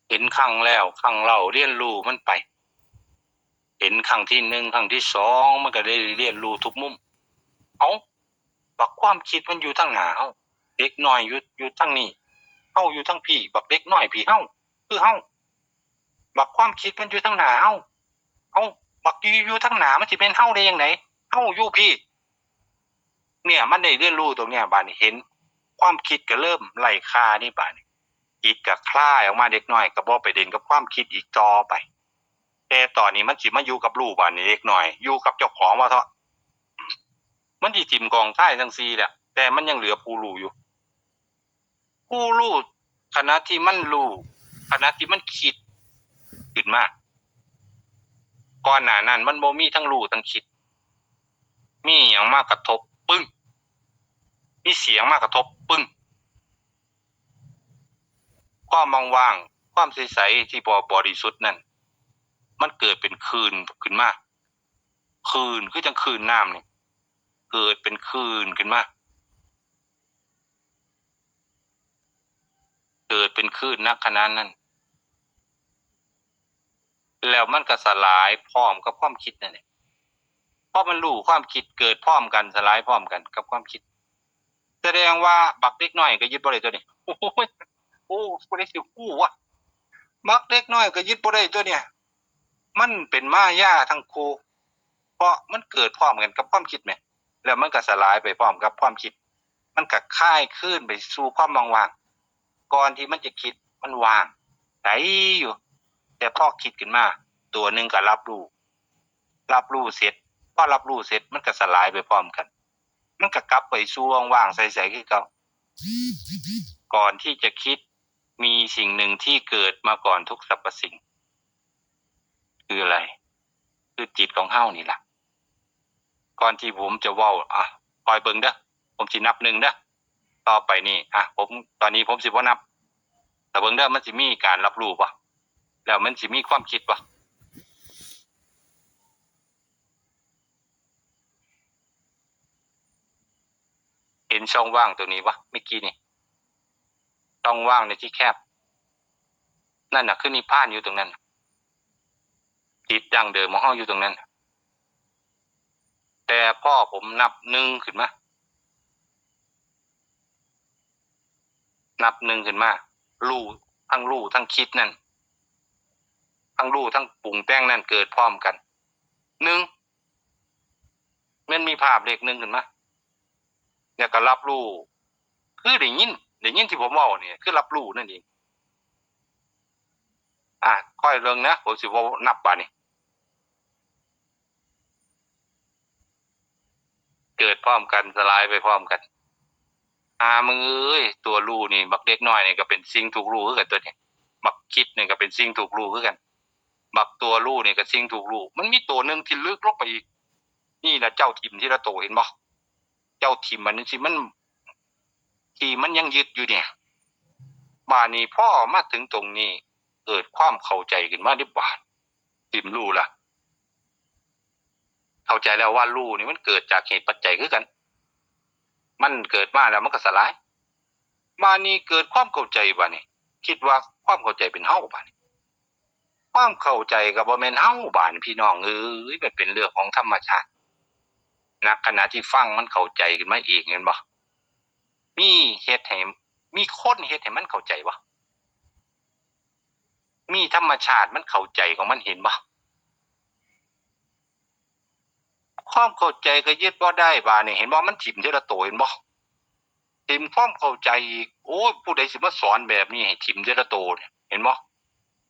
เห็นครั้งแล้วครั้งเล่า เรียนรู้มันไป เห็นครั้งที่หนึ่ง ครั้งที่สอง มันก็ได้เรียนรู้ทุกมุม เอ้า บักความคิดมันอยู่ทางหน้าเฮา เด็กน้อยอยู่ อยู่ทางนี้ เฮาอยู่ทางพี้ บักเด็กน้อยพี้ เฮา คือเฮา บักความคิดมันอยู่ทางหน้าเฮา เอ้า บักอยู่ อยู่ทางหน้ามันสิเป็นเฮาได้จั่งใด เฮาอยู่พี้ เนี่ย มันได้เรียนรู้ตรงเนี้ย บาดนี้เห็นความคิดก็เริ่มไร้ค่านี่ บาดนี้จิตก็คลายออกมา เด็กน้อยก็บ่ไปเล่นกับความคิดอีกต่อไป แต่ตอนนี้มันสิมาอยู่กับรู้ บาดนี้เด็กน้อยอยู่กับเจ้าของว่าเถาะ มันสิถิ่มกองทรายทั้งสี่แหละ แต่มันยังเหลือผู้รู้อยู่ ผู้รู้ ขณะที่มันรู้ ขณะที่มันคิดขึ้นมา ก่อนหน้านั้นมันบ่มีทั้งรู้ทั้งคิด มีหยังมากระทบ ปึ้ง มีเสียงมากระทบ ปึ้ง ความว่างๆ ความใสๆ ที่บ่บริสุทธิ์นั่น มันเกิดเป็นคลื่นขึ้นมา คลื่นคือจั่งคลื่นน้ำนี่ เกิดเป็นคลื่นขึ้นมา เกิดเป็นคลื่นนักขนาดนั้น แล้วมันก็สลายพร้อมกับความคิดนั่นแหละ เพราะมันรู้ความคิดเกิดพร้อมกัน สลายพร้อมกันกับความคิด แสดงว่าบักเด็กน้อยก็ยึดบ่ได้ตัวนี้ โอ้ย โอ้ ผู้ใดสิฮู้วะ บักเด็กน้อยก็ยึดบ่ได้ตัวเนี่ย มันเป็นมายาทั้งคู่ เพราะมันเกิดพร้อมกันกับความคิดแหม แล้วมันก็สลายไปพร้อมกับความคิด มันก็คลายคืนไปสู่ความว่างๆ ก่อนที่มันจะคิดมันว่างใสอยู่ แต่พอคิดขึ้นมา ตัวหนึ่งก็รับรู้ รับรู้เสร็จ พอรับรู้เสร็จมันก็สลายไปพร้อมกัน มันก็กลับไปสู่ว่างๆใสๆคือเก่า ก่อนที่จะคิด มีสิ่งหนึ่งที่เกิดมาก่อนทุกสรรพสิ่ง คืออะไร คือจิตของเฮานี่ล่ะ ก่อนที่ผมจะเว้า อ่ะ คอยเบิ่งเด้อ ผมสินับหนึ่งเด้อ ต่อไปนี่ อ่ะ ผม ตอนนี้ผมสิบ่นับ แต่เบิ่งเด้อ มันสิมีการรับรู้บ่ แล้วมันสิมีความคิดบ่ เห็นช่องว่างตรงนี้บ่ เมื่อกี้นี่ ช่องว่างในที่แคบ นั่นน่ะคือนิพพานอยู่ตรงนั้น จิตดั้งเดิมของเฮาอยู่ตรงนั้น แต่พอผมนับหนึ่งขึ้นมา นับหนึ่งขึ้นมา รู้ ทั้งรู้ทั้งคิดนั่น ทั้งรู้ทั้งปรุงแต่งนั่นเกิดพร้อมกัน หนึ่ง มันมีภาพเลขหนึ่งขึ้นมา แล้วก็รับรู้ คือได้ยิน ได้ยินที่ผมเว้านี่ คือรับรู้นั่นเอง อ่ะ คอยเบิ่งนะ ผมสิเว้านับบาดนี้ เกิดพร้อมกัน สลายไปพร้อมกัน อ่า มึงเอ้ย ตัวรู้นี่ บักเด็กน้อยนี่ก็เป็นสิ่งถูกรู้คือกันตัวนี้ บักคิดนี่ก็เป็นสิ่งถูกรู้คือกัน บักตัวรู้นี่ก็สิ่งถูกรู้ มันมีตัวหนึ่งที่ลึกลงไปอีก นี่แหละเจ้าถิ่มทีละโต เห็นบ่ เจ้าถิ่มมันสิ มัน ที่มันยังยึดอยู่เนี่ย บาดนี้พอมาถึงตรงนี้ เกิดความเข้าใจขึ้นมาเด้บาด ถิ่มรู้ล่ะ เข้าใจแล้วว่ารู้นี่มันเกิดจากเหตุปัจจัยคือกัน มันเกิดมาแล้วมันก็สลาย บาดนี้เกิดความเข้าใจบาดนี้ คิดว่าความเข้าใจเป็นเฮาบาดนี้ ความเข้าใจก็บ่แม่นเฮาบาดนี้ พี่น้องเอ้ย มันเป็นเรื่องของธรรมชาติ ณ ขณะที่ฟังมันเข้าใจขึ้นมาเอง เห็นบ่ มีเฮ็ดให้ มีคนเฮ็ดให้มันเข้าใจบ่ มีธรรมชาติมันเข้าใจของมัน เห็นบ่ ความเข้าใจก็ยึดบ่ได้บาดนี้ เห็นบ่ มันถิ่มทีละโต เห็นบ่ ถิ่มความเข้าใจอีก โอ้ย ผู้ใดสิมาสอนแบบนี้ให้ถิ่มทีละโตเนี่ย เห็นบ่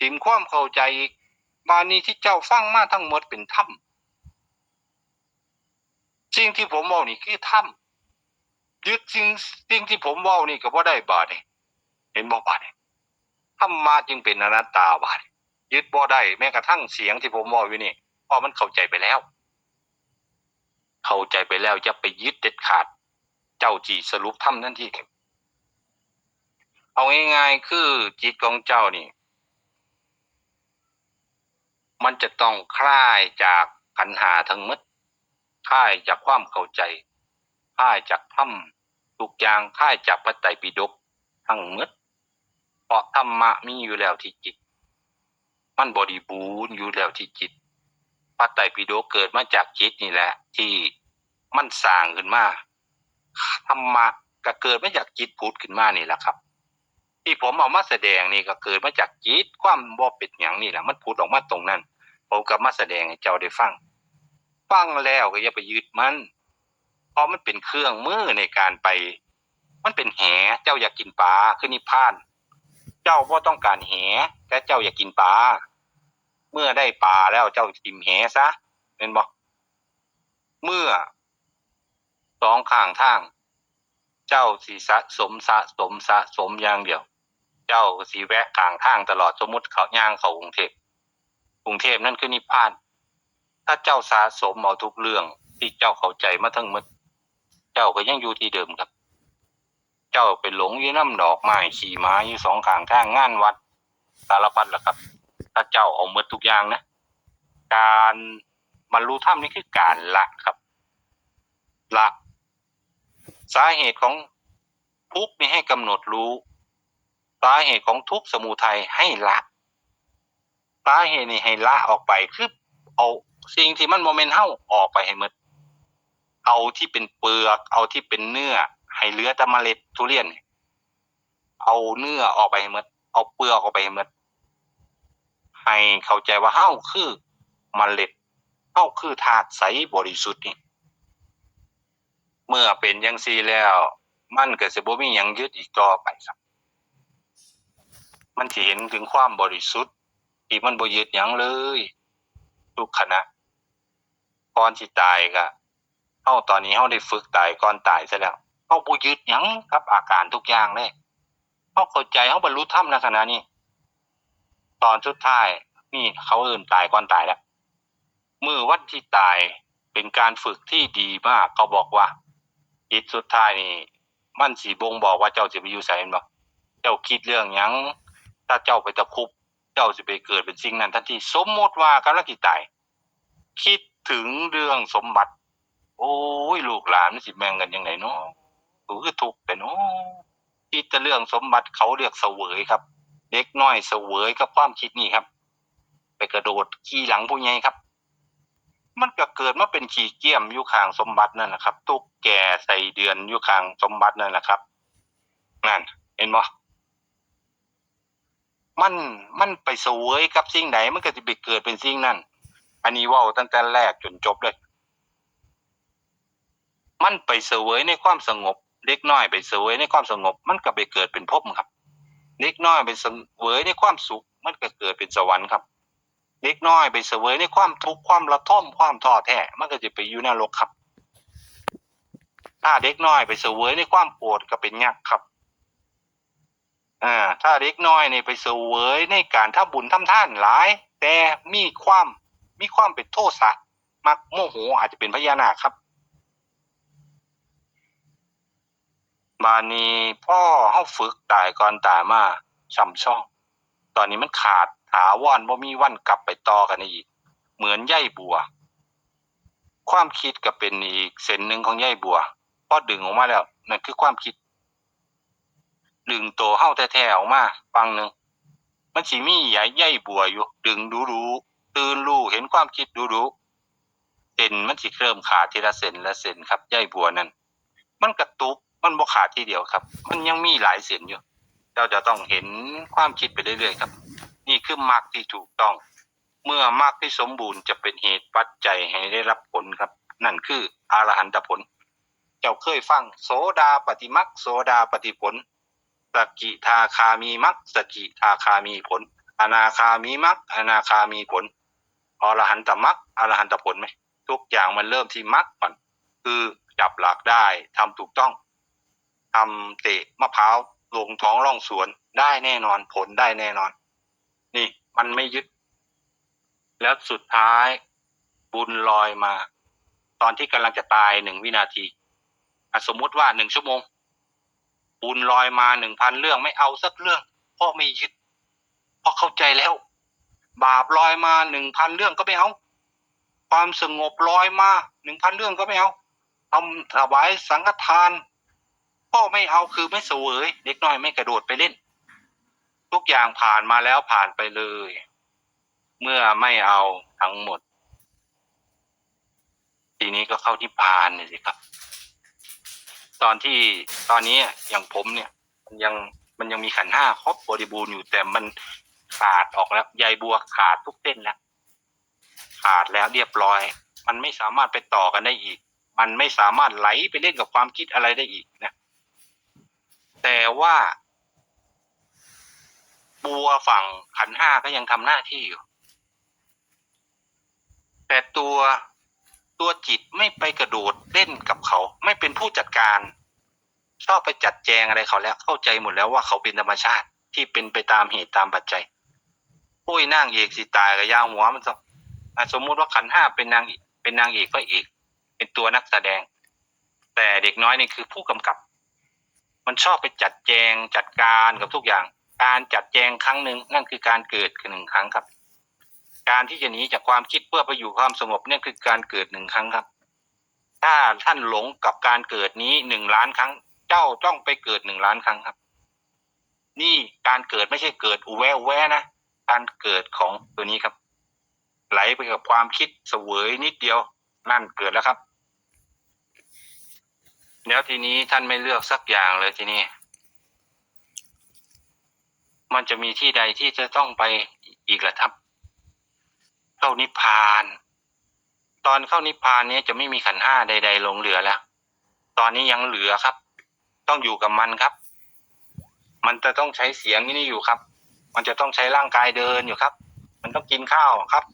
ถิ่มความเข้าใจอีก บาดนี้ที่เจ้าฟังมาทั้งหมดเป็นธรรม สิ่งที่ผมเว้านี่คือธรรม ยึดสิ่ง สิ่งที่ผมเว้านี่ก็บ่ได้บาดนี้ เห็นบ่บาดนี้ ธรรมะจึงเป็นอนัตตาบาดนี้ ยึดบ่ได้แม้กระทั่งเสียงที่ผมเว้าอยู่นี่ เพราะมันเข้าใจไปแล้ว เข้าใจไปแล้วอย่าไปยึดเด็ดขาด เจ้าสิสรุปธรรมทันที เอาง่ายๆ คือจิตของเจ้านี่ มันจะต้องคลายจากขันธ์ห้าทั้งหมด คลายจากความเข้าใจ คลายจากธรรมทุกอย่าง คลายจากพระไตรปิฎกทั้งหมด เพราะธรรมะมีอยู่แล้วที่จิต มันบริบูรณ์อยู่แล้วที่จิต พระไตรปิฎกเกิดมาจากจิตนี่แหละ ที่มันสร้างขึ้นมา ธรรมะก็เกิดมาจากจิตผุดขึ้นมานี่แหละครับ ที่ผมเอามาแสดงนี่ก็เกิดมาจากจิต ความบ่เป็นหยังนี่แหละ มันผุดออกมาตรงนั้น ผมก็มาแสดงให้เจ้าได้ฟัง ฟังแล้วก็อย่าไปยึดมัน เพราะมันเป็นเครื่องมือในการไป มันเป็นแห เจ้าอยากกินปลา คือนิพพาน เจ้าบ่ต้องการแห แต่เจ้าอยากกินปลา เมื่อได้ปลาแล้วเจ้าถิ่มแหซะ แม่นบ่ เมื่อสองข้างทาง เจ้าสิสะสม สะสม สะสมอย่างเดียว เจ้าสิแวะข้างทางตลอด สมมุติเขาย่างเข้ากรุงเทพฯ กรุงเทพฯนั่นคือนิพพาน ถ้าเจ้าสะสมเอาทุกเรื่องที่เจ้าเข้าใจมาทั้งหมด เจ้าก็ยังอยู่ที่เดิมครับ เจ้าไปหลงอยู่นำดอกไม้ขี้หมาอยู่สองข้างทาง งานวัด สารพัดล่ะครับ ถ้าเจ้าเอาหมดทุกอย่างนะ การบรรลุธรรมนี่คือการละครับ ละ สาเหตุของทุกข์นี่ให้กำหนดรู้ สาเหตุของทุกข์สมุทัยให้ละ สาเหตุนี่ให้ละออกไป คือเอาสิ่งที่มันบ่แม่นเฮาออกไปให้หมด เอาที่เป็นเปลือก เอาที่เป็นเนื้อ ให้เหลือแต่เมล็ดทุเรียน เอาเนื้อออกไปให้หมด เอาเปลือกออกไปให้หมด ให้เข้าใจว่าเฮาคือเมล็ด เฮาคือธาตุใสบริสุทธิ์นี่ เมื่อเป็นจั่งซี้แล้ว มันก็สิบ่มีหยังยึดอีกต่อไปครับ มันสิเห็นถึงความบริสุทธิ์ ที่มันบ่ยึดหยังเลย ทุกขณะ ก่อนสิตายก็ เฮาตอนนี้เฮาได้ฝึกตายก่อนตายซะแล้ว เฮาบ่ยึดหยังกับอาการทุกอย่างเลย เฮาเข้าใจ เฮาบรรลุธรรมในขณะนี้ ตอนสุดท้ายนี่เขาเอิ้นตายก่อนตายแล้ว มื้อวันที่ตายเป็นการฝึกที่ดีมาก เขาบอกว่าจิตสุดท้ายนี่ มันสิบ่งบอกว่าเจ้าสิไปอยู่ไส แม่นบ่ เจ้าคิดเรื่องหยัง ถ้าเจ้าไปตะครุบ เจ้าสิไปเกิดเป็นสิ่งนั้นทันที สมมุติว่ากำลังสิตาย คิดถึงเรื่องสมบัติ โอ้ย ลูกหลานมันสิแบ่งกันจั่งใดน้อ กูคือทุกข์แท้น้อ คิดแต่เรื่องสมบัติ เขาเรียกเสวยครับ เด็กน้อยเสวยกับความคิดนี่ครับ ไปกระโดดขี่หลังผู้ใหญ่ครับ มันก็เกิดมาเป็นขี้เกียมอยู่ข้างสมบัตินั่นแหละครับ ตุ๊กแกไส้เดือนอยู่ข้างสมบัตินั่นแหละครับ นั่น เห็นบ่ มัน มันไปเสวยกับสิ่งใด มันก็สิไปเกิดเป็นสิ่งนั้น อันนี้เว้าตั้งแต่แรกจนจบเลย มันไปเสวยในความสงบ เด็กน้อยไปเสวยในความสงบ มันก็ไปเกิดเป็นพรหมครับ เด็กน้อยไปเสวยในความสุข มันก็เกิดเป็นสวรรค์ครับ เด็กน้อยไปเสวยในความทุกข์ ความระทม ความท้อแท้ มันก็สิไปอยู่นรกครับ ถ้าเด็กน้อยไปเสวยในความโกรธก็เป็นยักษ์ครับ อ่า ถ้าเด็กน้อยนี่ไปเสวยในการทำบุญทำทานหลาย แต่มีความ มีความเป็นโทสะ มักโมโห อาจจะเป็นพญานาคครับ บาดนี้พอเฮาฝึกตายก่อนตายมาซ่ำซอง ตอนนี้มันขาดถาวร บ่มีวันกลับไปต่อกันได้อีก เหมือนใยบัว ความคิดก็เป็นอีกเส้นหนึ่งของใยบัว พอดึงออกมาแล้ว นั่นคือความคิด ดึงตัวเฮาแท้ๆออกมาฝั่งหนึ่ง มันสิมีใย ใยบัวอยู่ ดึงดูๆ ตื่นรู้ เห็นความคิดดูๆ เส้นมันสิเริ่มขาดทีละเส้นละเส้นครับ ใยบัวนั่น มันกระตุก มันบ่ขาดทีเดียวครับ มันยังมีหลายเส้นอยู่ เจ้าจะต้องเห็นความคิดไปเรื่อยๆครับ นี่คือมรรคที่ถูกต้อง เมื่อมรรคที่สมบูรณ์จะเป็นเหตุปัจจัยให้ได้รับผลครับ นั่นคืออรหันตผล เจ้าเคยฟัง โสดาปัตติมรรค โสดาปัตติผล สกิทาคามีมรรค สกิทาคามีผล อนาคามีมรรค อนาคามีผล อรหันตมรรค อรหันตผลไหม ทุกอย่างมันเริ่มที่มรรคก่อน คือจับหลักได้ ทำถูกต้อง ทำเตะมะพร้าวลงท้องร่องสวนได้แน่นอน ผลได้แน่นอน นี่มันไม่ยึด แล้วสุดท้ายบุญลอยมา ตอนที่กำลังจะตายหนึ่งวินาที อ่ะ สมมุติว่าหนึ่งชั่วโมง บุญลอยมาหนึ่งพันเรื่อง ไม่เอาสักเรื่อง เพราะไม่ยึด เพราะเข้าใจแล้ว บาปลอยมาหนึ่งพันเรื่องก็ไม่เอา ความสงบลอยมาหนึ่งพันเรื่องก็ไม่เอา ทำถวายสังฆทานก็ไม่เอา คือไม่เสวย เด็กน้อยไม่กระโดดไปเล่น ทุกอย่างผ่านมาแล้วผ่านไปเลย เมื่อไม่เอาทั้งหมด ทีนี้ก็เข้านิพพานเลยสิครับ ตอนที่ ตอนนี้อย่างผมเนี่ย มันยัง มันยังมีขันธ์ห้าครบบริบูรณ์อยู่ แต่มันขาดออกแล้ว ใยบัวขาดทุกเส้นแล้ว ขาดแล้วเรียบร้อย มันไม่สามารถไปต่อกันได้อีก มันไม่สามารถไหลไปเล่นกับความคิดอะไรได้อีกนะ แต่ว่าบัวฝั่งขันธ์ห้าก็ยังทำหน้าที่อยู่ แต่ตัว ตัวจิตไม่ไปกระโดดเล่นกับเขา ไม่เป็นผู้จัดการ ชอบไปจัดแจงอะไรเขาแล้ว เข้าใจหมดแล้วว่าเขาเป็นธรรมชาติที่เป็นไปตามเหตุตามปัจจัย โอ้ย นางเอกสิตายก็อย่าหัวมันซะ อ่ะ สมมุติว่าขันธ์ห้าเป็นนางเอก เป็นนางเอกพระเอก เป็นตัวนักแสดง แต่เด็กน้อยนี่คือผู้กำกับ มันชอบไปจัดแจงจัดการกับทุกอย่าง การจัดแจงครั้งหนึ่ง นั่นคือการเกิดหนึ่งครั้งครับ การที่จะหนีจากความคิดเพื่อไปอยู่ความสงบ นั่นคือการเกิดหนึ่งครั้งครับ ถ้าท่านหลงกับการเกิดนี้หนึ่งล้านครั้ง เจ้าต้องไปเกิดหนึ่งล้านครั้งครับ นี่การเกิดไม่ใช่เกิดอุแวะอุแวะนะ การเกิดของตัวนี้ครับ ไหลไปกับความคิดเสวยนิดเดียว นั่นเกิดแล้วครับ แล้วทีนี้ท่านไม่เลือกสักอย่างเลยทีนี้ มันจะมีที่ใดที่จะต้องไปอีกล่ะครับ เข้านิพพาน ตอนเข้านิพพานเนี้ยจะไม่มีขันธ์ห้าใดๆหลงเหลือแล้ว ตอนนี้ยังเหลือครับ ต้องอยู่กับมันครับ มันจะต้องใช้เสียงนี่อยู่ครับ มันจะต้องใช้ร่างกายเดินอยู่ครับ มันต้องกินข้าวครับ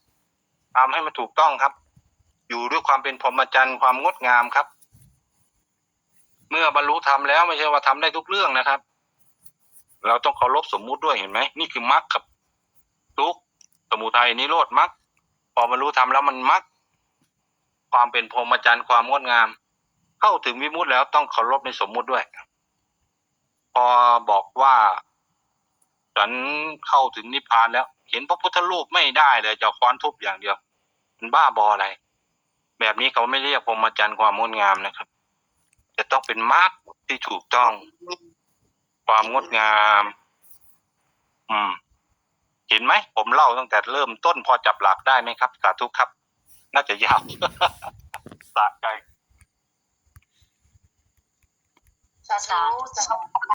ทำให้มันถูกต้องครับ อยู่ด้วยความเป็นพรหมจรรย์ ความงดงามครับ เมื่อบรรลุธรรมแล้วไม่ใช่ว่าทำได้ทุกเรื่องนะครับ เราต้องเคารพสมมุติด้วย เห็นไหม นี่คือมรรคครับ ทุกข์ สมุทัย นิโรธ มรรค พอบรรลุธรรมแล้วมันมรรค ความเป็นพรหมจรรย์ ความงดงาม เข้าถึงวิมุตติแล้วต้องเคารพในสมมุติด้วย พอบอกว่าฉันเข้าถึงนิพพานแล้ว เห็นพระพุทธรูปไม่ได้เลย จะเอาค้อนทุบอย่างเดียว มันบ้าบออะไร แบบนี้เขาไม่เรียกพรหมจรรย์ ความงดงามนะครับ จะต้องเป็นมรรคที่ถูกต้อง ความงดงาม อืม เห็นไหม ผมเล่าตั้งแต่เริ่มต้น พอจับหลักได้ไหมครับ สาธุครับ น่าจะยาว สะใจ สาธุ